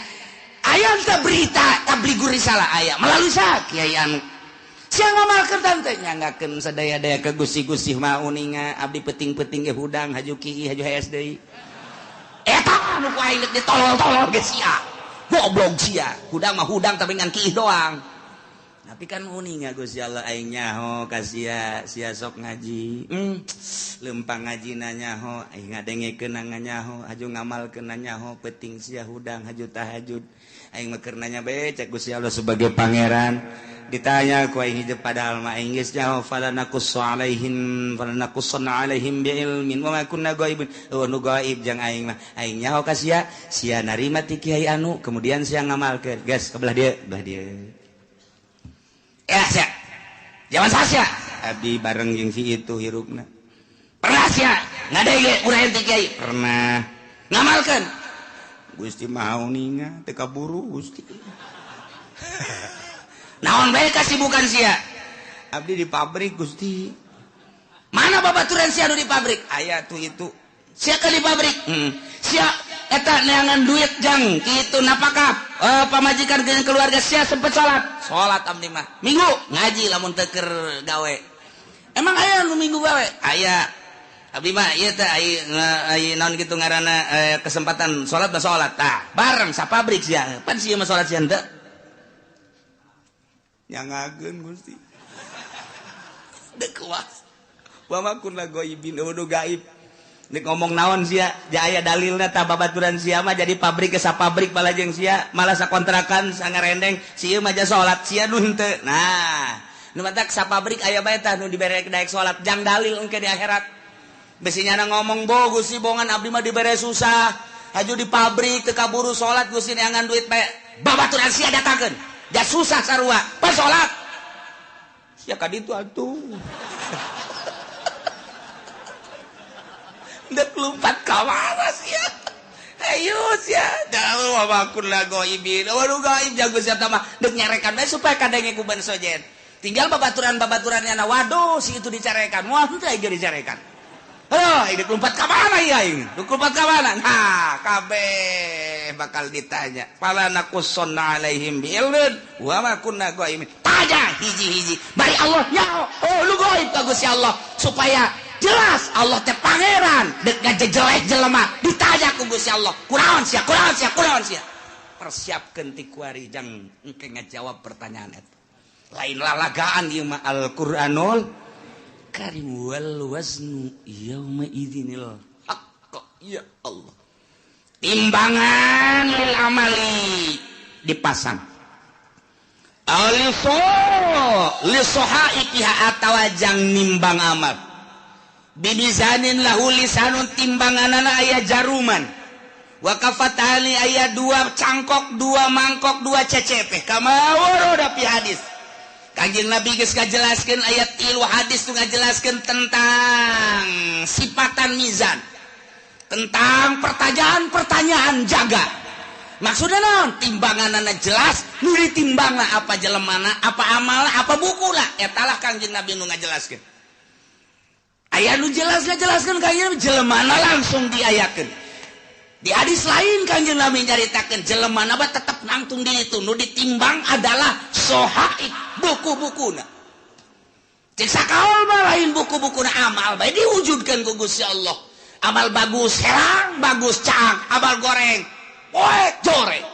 aya teu berita tablighur risalah aya melalui sa kiai anu. Sia ngamalkeun tante nyanggakeun sadaya-daya ke Gusti-Gusti maha uninga, abdi peuting-peuting ge hudang haju kieu haju hees deui. Eta anu ku aing deuk ditolol-tolol ge sia. Goblok sia. Hudang mah hudang tapi ngan kieu doang. Tapi kan uninga Gusti Allah aing nyaho ka sia, sia sok ngaji. Lempang ngajina nyaho, aing ngadengekeun nyaho, haju ngamalkeun nyaho, peuting sia hudang haju tahajud. Aing mah keur nanya bae cek Gusti Allah sebagai pangeran. Ditanya ku aing hijab padahal mah aing geus nyaho falanakussu alaihim falanakussanna alaihim biilmin wa ma kunna ghaibin. Eueuh nu gaib jang aing mah. Aing nyaho ka sia, sia narima ti kiai anu, kemudian sia ngamalkeun. Geus ka belah dieu, belah dieu. Ya sia. Zaman sia. Abdi bareng jeung si itu hirupna. Pernah sia ngadenge urang ti kiai? Pernah. Ngamalkeun. Gusti maha uninga teu kaburu Gusti. Naon bae kasibukan sia? Abdi di pabrik Gusti. Mana babaturan sia nu di pabrik? Aya tuh itu. Sia ke di pabrik? Sia eta neangan duit jang kitu napakah pamajikan jeung keluarga sia sempet salat. Salat abdi mah. Minggu ngaji lamun teu keur gawe. Emang aya nu minggu gawe? Aya. Abdi mah ieu teh ai naon kitu ngaranna kesempatan salat mah salat. Tah, bareng sapabrik sia. Pan sia mah salat sia henteu. Nyangakeun Gusti. Deuk kuas. Wa ma kunna ghaibin, eueuh gaib. Nek ngomong naon sia, ja aya dalilna tah babaturan sia mah jadi pabrik ke sapabrik balajeng sia, malah sakontrakan sangarendeng, si ieu mah ja salat sia nu henteu. Nah, Nu matak sapabrik aya bae tah nu dibere daek salat jang dalil engke di akhirat. Besi nyana ngomong bo Gusti bongan abdi mah dibere susah. Haju di pabrik teu kaburu salat Gusti neangan duit bae. Babaturan sia datangkeun. Ja susah sarua. Pas salat. Sia ka ditu atuh. Dek lompat ka mana sia? Ayo sia. Dah wa kunna ghaibin. Waduh gaib jago sia mah dek nyarekan bae supaya kadenge ku ban sojen. Tinggal babaturan-babaturannya na waduh si itu dicarekan. Wah henteu aing dicarekan. Heuh, aing dek lompat ka mana ieu aing? Dek lompat ka mana? Nah, kabeh bakal ditanya. Fala naqussanna alaihim bi'ilmin wa ma kunna ghaibin. Tanya hiji-hiji. Bari Allah nyaho. Oh, lu gaib ka Gusti Allah supaya jelas Allah teh pangeran dek ngajejelek jelema ditanya ku Gusti Allah. Kunaon sia? Kunaon sia? Kunaon sia? Persiapkeun ti kuari jang engke ngajawab pertanyaan eta. Lain lalagaan ieu mah Al-Qur'anul Karim wal waznu yauma idzinil haqq. Ya Allah. Timbangan lil amali dipasang. Aliso lisohaikiha atawa jang nimbang amal. Bibizanin lahu lisanun timbanganana aya jaruman. Wa kafatani aya dua cangkok, dua mangkok, dua cecepe. Kama warada fi hadis. Kanjeng Nabi geus ngajelaskeun ayat tilu hadis tu ngajelaskeun tentang sifatan mizan, tentang pertanyaan-pertanyaan jaga. Maksudna naon? Timbanganana jelas, nu ditimbangna apa jelemana, apa amalna, apa bukuna. Eta lah Kanjeng Nabi nu ngajelaskeun. Aya nu jelas ngajelaskeun Kanjeng Nabi jelemana langsung diayakeun. Di hadis lain Kanjeng Nabi nyaritakeun jelemana mah tetep nangtung di itu, nu ditimbang adalah sohaib buku-bukuna. Cek sakaol mah lain buku-bukuna amal bae diwujudkeun ku Gusti Allah. Amal bagus herang, bagus caang, amal goreng poek joreng.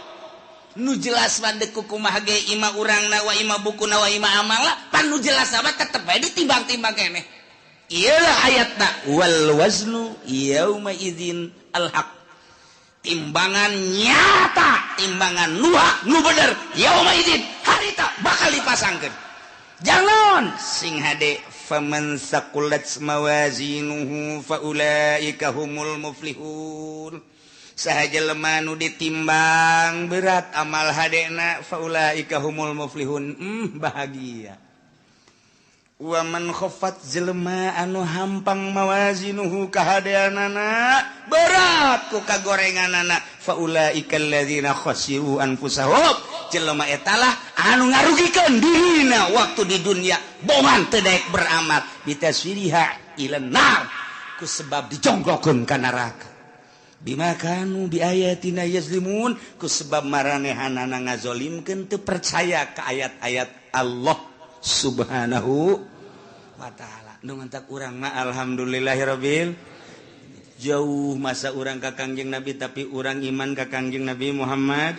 Nu jelas mah deuk kumaha ge ima urangna wa ima bukuna wa ima amalna, pan nu jelas mah tetep bae ditimbang-timbang keneh. Ieu lah ayatna wal waznu yauma idzin al haq. Timbangan nyata, timbangan nuha nu bener yauma idzin harita bakal dipasangkeun. Jangan sing hade faman saqulat mawazinuhu faulaika humul muflihun. Saha jelema nu ditimbang berat amal hadena faulaika humul muflihun. Bahagia. Wa man khaffat jelema anu hampang mawazinuhu kahadeanana berat ku kagorenganana faulaika alladzina khasiru anfusahum. Jelema eta lah anu ngarugikeun dirina waktu di dunia bongan teu daek beramal bitaswiriha ilan nar ku sebab dijonggokeun ka neraka bima kanu biayatina yazlimun ku sebab maranehanana ngazolimkeun teu percaya ka ayat-ayat Allah Subhanahu wa ta'ala. Nu mantak urang mah alhamdulillahirabbil jauh masa urang ka Kangjeng Nabi tapi urang iman ka Kangjeng Nabi Muhammad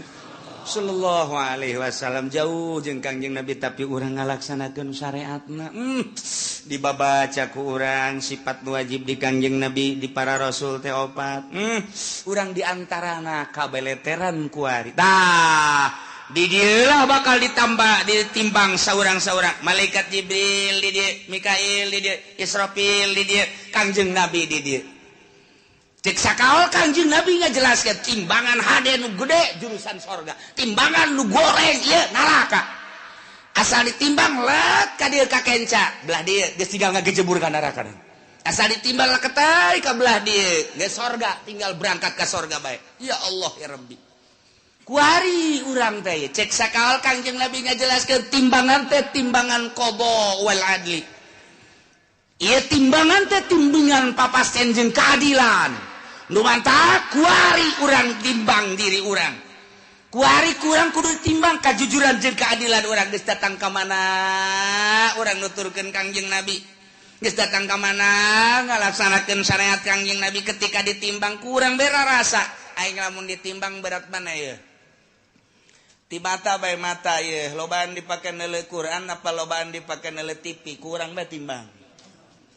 sallallahu alaihi wasallam jauh jeung Kangjeng Nabi tapi urang ngalaksanakeun syariatna. Dibabaca ku urang sifat wajib di Kangjeng Nabi di para rasul teh opat. Urang di antarana kabeleteran kuari. Tah di dieulah bakal ditambah ditimbang saurang-saurang malaikat Jibril di dieu, Mikail di dieu, Israfil di dieu, Kangjeng Nabi di dieu. Cek sakaol Kangjeng Nabi ngajelaskeun timbangan hade nu gede jurusan sorga, timbangan nu goreng ieu neraka. Asal ditimbang let ka dieu ka kenca, belah dieu geus tinggal ngagejebur ka neraka. Asal ditimbang leketai ka belah dieu geus sorga, tinggal berangkat ka sorga bae. Ya Allah ya Rabbi. Kuari urang teh cek sakaol Kangjeng Nabi ngajelaskeun timbangan teh timbangan qada wal adli. Ieu timbangan teh timbangan papasten jeung keadilan. Nu mantak kuari urang timbang diri urang. Kuari kurang kudu timbang kajujuran jeung keadilan urang geus datang ka mana urang nuturkeun Kangjeng Nabi. Geus datang ka mana ngalaksanakeun syariat Kangjeng Nabi ketika ditimbang kurang bera rasa. Aing lamun ditimbang berat mana ieu? Ti mata bae mata ieu, lobaan dipake neuleuh Quran apa lobaan dipake neuleuh TV, kurang bae timbang.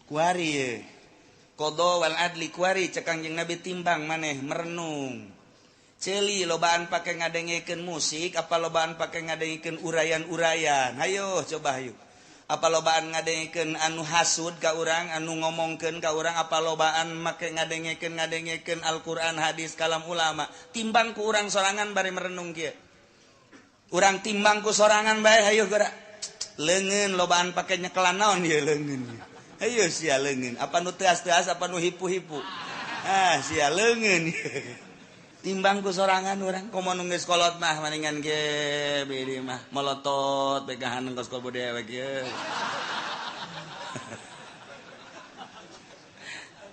Kuari ieu. Qada wal adli kuari cek Kangjeng Nabi timbang maneh merenung. Ceuli lobaan pake ngadengekeun musik apa lobaan pake ngadengekeun urayan-urayan. Hayo coba hayo. Apa lobaan ngadengekeun anu hasud ka urang, anu ngomongkeun ka urang, apa lobaan make ngadengekeun Al-Qur'an, hadis, kalam ulama. Timbang ku urang sorangan bari merenung kieu. Urang timbang ku sorangan bae hayu geura. Leungeun lobaan pake nyekelan naon ieu leungeun. Hayu sia leungeun, apa nu teas-teas apa nu hipu-hipu. Ah sia leungeun. Timbang ku sorangan urang komo nu geus kolot mah maningan ge beureum mah molotot begahan kos kobo dewek ye.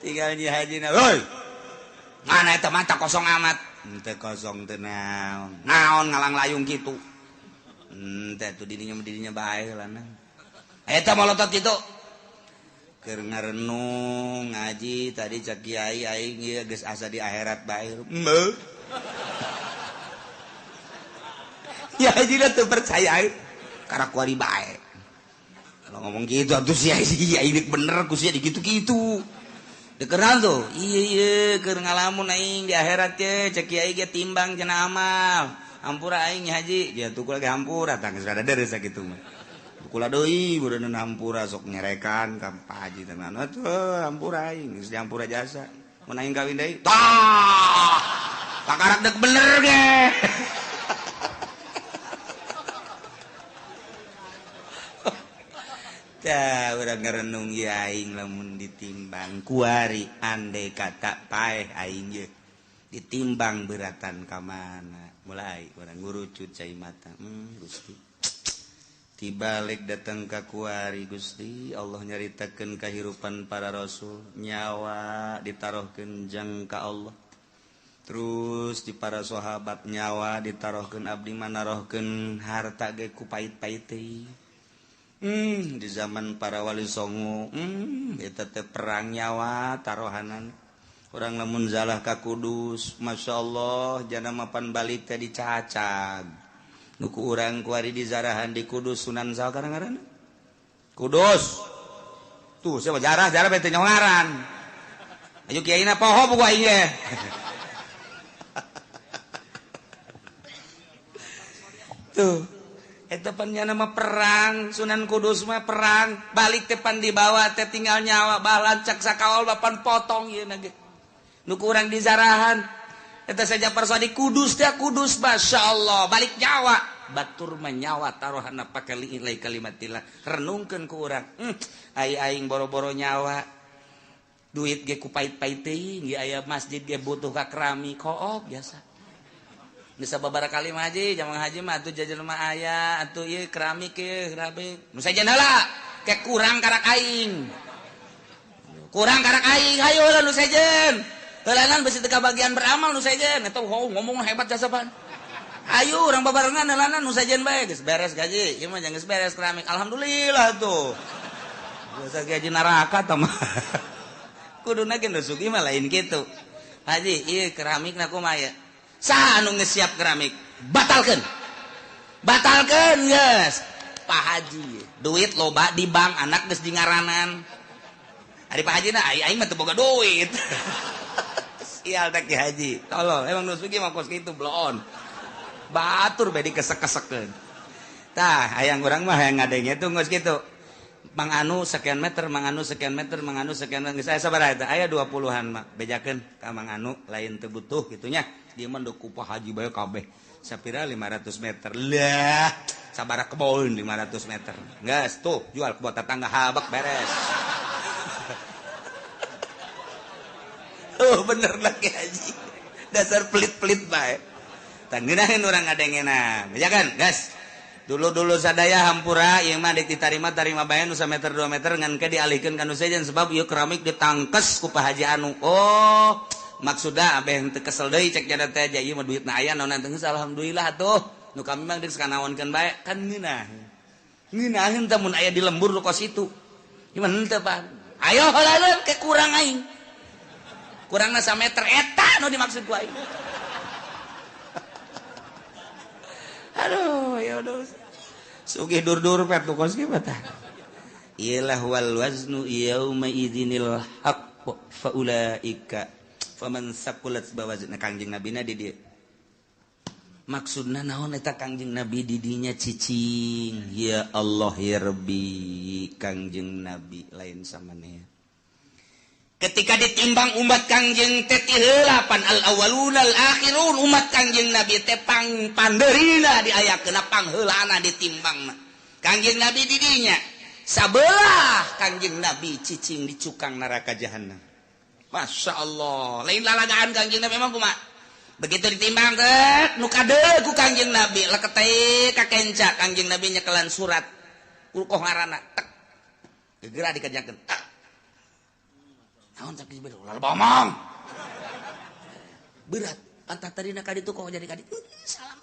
Tinggal nyi hajina, "Hoi. Mana eta mata kosong amat?" Henteu kosong teh naon. Naon ngalang layung kitu. Henteu atuh dirinya bae lah nang. Eta molotot kitu. Keur ngarenung ngaji tadi cak kiai aing ieu geus asa di akhirat bae. Heuh. Ya haji teu percaya karak kuari bae. Kalau ngomong gitu atuh sia iya bener ku sia dikitu-kitu. Dikeran tuh. Iya iya keur ngalamun aing di akhirat ye cak kiai ge timbang cenah amal. Hampura aing haji, dia tuh lagi hampura tah geus rada deres sakitu mah. Kula deui beureun hampura sok nyerekan ka Pak Haji teh atuh hampura aing geus dihampura jasa mun aing kawin deui tah kakarak deuk bener ge. Tah urang ngarenung ieu aing lamun ditimbang kuari andai kata paeh aing ye ditimbang beratan ka mana mulai urang ngurucut cai mata Gusti tibalik datang ka kuari Gusti Allah nyaritakeun kahirupan para rasul nyawa ditaruhkeun jang ka Allah terus di para sahabat nyawa ditaruhkeun abdi manarohkeun harta ge ku pait-pait teuing di zaman para wali songo eta teh perang nyawa taruhanan urang lamun zalah ka Kudus masyaallah jana mapan balik teh dicacag nuku urang kuari di zarahan di Kudus Sunan saha ngaranna Kudus tuh siapa jarah jarah bete nyongaran ayo kiaina poho buku aing ge. Tuh eta pan nya mah perang Sunan Kudus mah perang balik teh pan dibawa teh tinggal nyawa balancak sakaol bapan potong ieu na ge nuku urang di zarahan eta saja persadi Kudus teh Kudus masyaallah balik nyawa batur menyawa taruhana pake liilai kalimatillah renungkeun ku urang ai aing boro-boro nyawa duit ge ku pait-pait teuing ge aya masjid ge butuh ka keramik kook biasa geus sababaraha kali mah haji jamang haji mah atuh jajan mah aya atuh ieu keramik ieu keramik nu sajen heula ke kurang karak aing hayu heula nu sejen heulaan besi teu kabagian beramal nu sejen eta ngomong hebat jasa pan ayo urang babarengan heulaanan nu sejen bae geus beres gaji ieu mah geus beres keramik alhamdulillah tuh biasa gaji neraka tah mah kuduna ge nu sugih mah lain kitu haji ieu keramikna kumaha ieu saha anu geus siap keramik batalkeun batalkeun geus Pak Haji duit loba di bank anak geus di ngaranan ari Pak Haji na aing mah teu boga duit. Sial tak Ki Haji tolol emang nu sugih mah kos kitu bloon batur bae dikesek-kesekeun tah hayang urang mah hayang ngadenge tuh geus kitu Mang Anu sekian meter Mang Anu sekian meter Mang Anu sekian geus aya sabaraha eta aya 20-an mah bejakeun ka Mang Anu lain teu butuh kitu nya dieu mah ku Pak Haji bae kabeh sapira 500 meter lah sabaraha kebon 500 meter geus tuh jual ke tetangga habak beres. Oh bener lagi haji dasar pelit-pelit bae tangeunaheun urang ngadengena ya kan gas dulu-dulu sadaya hampura ieu mah ditarima tarima bae nu sameter 2 meter ngan ke dialihkeun ka nu sejen sebab ieu keramik ditangkes ku Pak Haji anu oh maksudna abeh teu kesel deui cek jana teh aja ieu mah duitna aya naon teh alhamdulillah atuh nu kami mah geus kanaonkeun bae kan ngeunah ngeunaheun teh mun aya di lembur nu kos itu ieu mah henteu Pak ayo heula ke kurang aing kurangna sameter eta nu dimaksud ku aing. Aduh ya aduh sugih dur-dur pet nu kos kieu tah ilah wal waznu yauma idzinil haqq fa ulaika faman saqulat bawazna Kangjeng Nabina di dieu Maksudna naon eta Kangjeng Nabi didinya cicing. Ya Allah ya Rabbi, Kangjeng Nabi lain samanea. Ketika ditimbang umat Kangjeng teh ti heula pan al awwalun al akhirun, umat Kangjeng Nabi teh pang pandeurina diayakeun pangheulana ditimbangna. Kangjeng Nabi didinya sabelah Kangjeng Nabi cicing di cukang neraka jahanam. Masya Allah, lain lalagaan Kangjeng Nabi emang kumaha? Begitu ditimbang teh nu kadeul ku Kangjeng Nabi leketeh ka kenca Kangjeng Nabi nyekelan surat ulkoh ngaranna tek gegera dikajakeun tek. Naon cak Jibril ulah bomong. Berat pantat tadina ka ditu kok jadi ka ditu. Salam.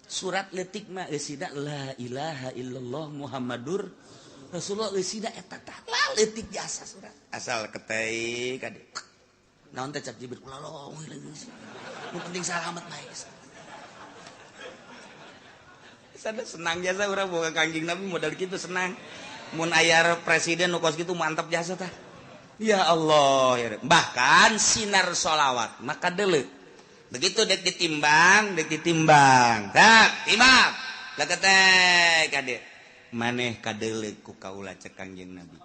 Surat leutik mah eusina la ilaha illallah Muhammadur Rasulullah eusina eta tah la leutik jasa surat. Asal keteh ka ditu. Naon teh cak Jibril ulah long nu penting salamet bae. Sada senang jasa urang boga Kangjeng Nabi modal kitu senang. Mun aya presiden nu kos kitu mantap jasa tah. Ya Allah ya. Bahkan sinar sholawat maka deuleu. Begitu dek ditimbang, dek ditimbang. Tak, timbang. Leketek ka dieu. Maneh kadeuleu ku kaula cek Kangjeng Nabi.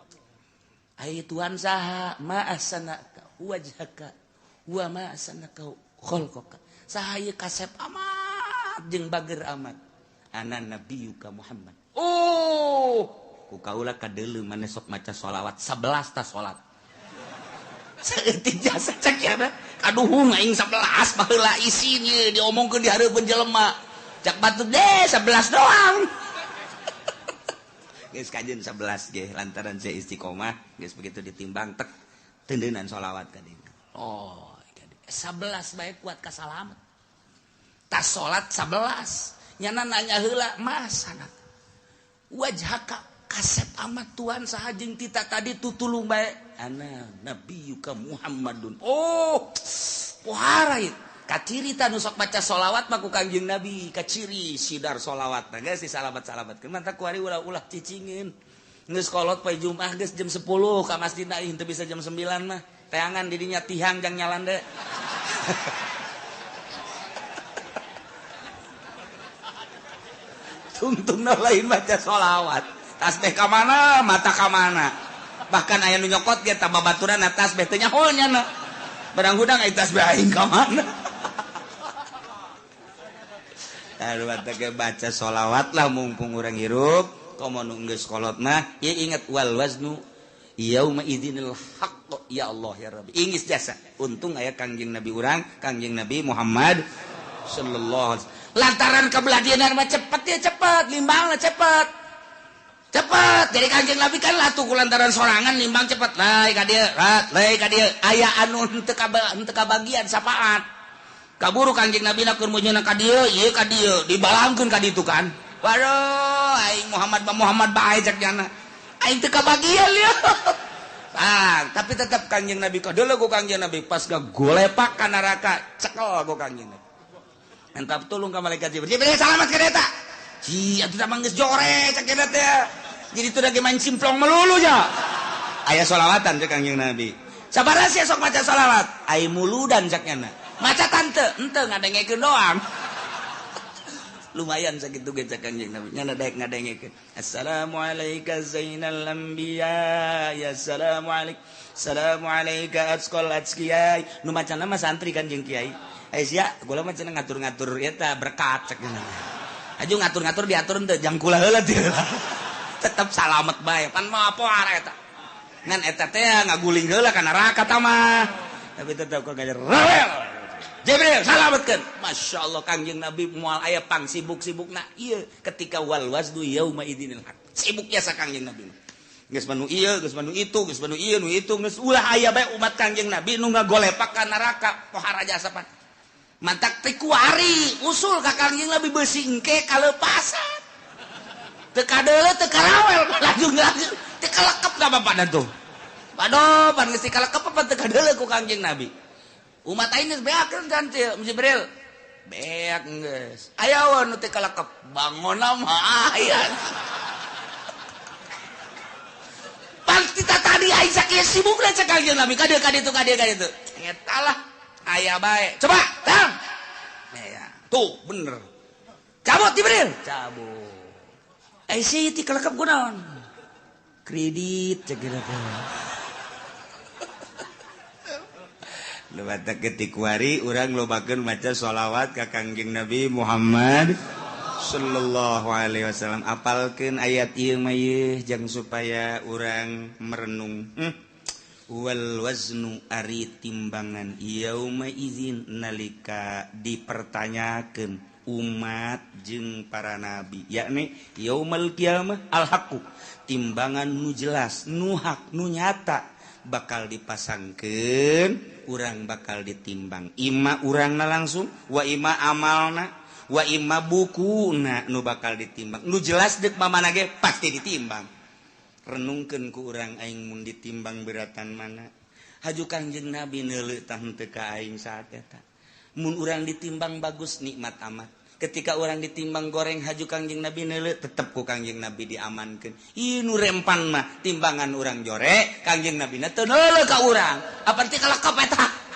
Ai Tuhan saha ma ahsana wajhaka wa ma ahsanaka khalqaka. Saha ieu kasep amat jeung bager amat. Ana nabiyuka Muhammad. Oh, ku kaula kadeuleu maneh sok maca sholawat 11 ta salat. Saeutik jasa cek ya. Kaduhung aing 11 baheula isin ieu diomongkeun di hareupeun jelema. Cak batur deh 11 doang. Geus kajeun 11 ge lantaran saya istiqomah geus begitu ditimbang tek tendeunan sholawat ka dieu. Oh, 11 bae kuat ka salamet. Tas salat 11. Nyana nanya heula mas anak. Wajhaka kasep amat Tuhan saha jeung tita tadi tutulung bae. Ana nabiyuka Muhammadun. Oh, pohara ieu. Kaciri ta nu sok baca sholawat mah ku Kangjeng Nabi, kaciri sidar sholawat. Nah geus disalamat-salamatkeun. Mantap kuari ulah-ulah cicingin. Geus kolot poe Jumat geus jam 10 ka masjid na teu bisa jam 9 mah. Teangan didinya tihang jang nyalande. Tungtungna lain baca sholawat. Tasbih ka mana, mata ka mana. Bahkan aya nu nyokot ge tambah baturan tasbih teh nyaho nya. Barang hudang aya tasbih aing ka mana. Aduh teh baca sholawat lah mumpung urang hirup. Komo nu geus kolot mah ieu inget wal waznu yauma idzinil haqq ya Allah ya Rabbi. Ingis jasa. Untung aya Kangjeng Nabi urang, Kangjeng Nabi Muhammad sallallahu alaihi wasallam. Lantaran kebelah mah cepet ya cepet, limbangna cepet. Cepet. Jadi Kangjeng Nabi kan latuh ku lantaran sorangan limbang cepet. Lai ka dieu, lai ka dieu. Aya anu henteu kabagian sapaat. Kaburu Kangjeng Nabi na keur meunyeuna ka dieu, ieu ka dieu, dibalangkeun ka ditu kan. Waduh, aing Muhammad ba Muhammad bae cek jana. Aing teu kabagian ieu. Ah, tapi tetap Kangjeng Nabi kadeuleu ku Kangjeng Nabi pas gagolepak ka neraka, cekel ku Kangjeng Nabi. Entap tulung ka malaikat Jibril. Jibril salamat ka eta. Ji, atuh mah geus jore cek eta teh. Jadi teu lagi main simplong melulu nya. Aya sholawatan cek Kangjeng Nabi. Sabaraha sia sok maca sholawat? Ai muludan cek nyana. Maca tante, henteu ngadengekeun doang. Lumayan sakitu ge cek Kangjeng Nabi. Nyana daek ngadengekeun. Assalamualaika zainal anbiya, ya assalamualaik. Assalamualaika atqal atqiyai. Nu macana mah santri kan jeung kiai. Eh sia, gula mah cenah ngatur-ngatur eta berkat cek nya. Aju ngatur-ngatur diatur henteu jang kula heula teu. Tetep salamet bae. Pan mah apa eta. Ngan eta teh ngaguling heula ka neraka ta mah. Tapi tetep kok gajer rawel. Jibril salametkeun. Masya Allah Kangjeng Nabi moal aya pang sibuk-sibukna ieu ketika wal waznu yauma idzinil haq. Sibuk jasa Kangjeng Nabi. Geus manu ieu, geus manu itu, geus manu ieu, nu itu, geus ulah aya bae umat Kangjeng Nabi nu ngagolepak ka neraka pohara jasa pan. Mantak teh kuari usul ka Kangjeng Nabi beusi engke kalepasan. Teu kadeuleu teu karawel lajung-lajung teu kalekep ka bapana tuh. Waduh, pan geus kalekep apa teu kadeuleu ku Kangjeng Nabi. Umat aing geus beak kan Jibril. Beak geus. Aya we nu teu kalekep, bangonna mah aya. Pan kita tadi aing sakieu sibukna cek Kangjeng Nabi ka dieu ka ditu ka dieu ka ditu. Eta lah aya bae. Coba, tang. Ya, Tuh bener. Cabut Jibril, cabut. Eh sih ti kelekep kunaon? Kredit cek kira teh. Lewat ketik wari urang lobakeun maca sholawat ka Kangjeng Nabi Muhammad sallallahu alaihi wasallam. Apalkeun ayat ieu mah yeuh jang supaya urang merenung. Wal waznu ari timbangan yauma izin nalika dipertanyakeun umat jeung para nabi, yakni yaumal qiyamah al haqqu, timbangan nu jelas, nu hak, nu nyata bakal dipasangkeun, urang bakal ditimbang. Ima urangna langsung, wa ima amalna, wa ima bukuna nu bakal ditimbang. Nu jelas deuk mamana ge pasti ditimbang. Renungkeun ku urang aing mun ditimbang beratan mana. Haju Kangjeng Nabi neuleuh tah henteu ka aing saat eta. Mun urang ditimbang bagus nikmat amat. Ketika orang ditimbang goreng haju Kangjeng Nabi neuleuh tetep ku Kangjeng Nabi diamankeun. Ieu nu rempan mah timbangan urang jore, Kangjeng Nabi na teu neuleuh ka urang. Apan ti kalekep eta?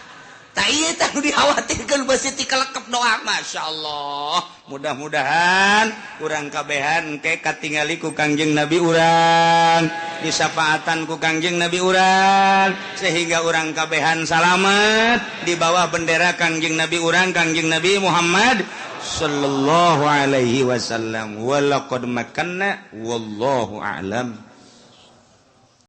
Tah ieu teh nu dikhawatirkeun beusi ti kalekep doa. Masyaallah. Mudah-mudahan urang kabehan engke katingali ku Kangjeng Nabi urang, disafaatan ku Kangjeng Nabi urang, sehingga urang kabehan salamet di bawah bendera Kangjeng Nabi urang, Kangjeng Nabi Muhammad sallallahu alaihi wasallam. Walaqad makanna wallahu a'lam.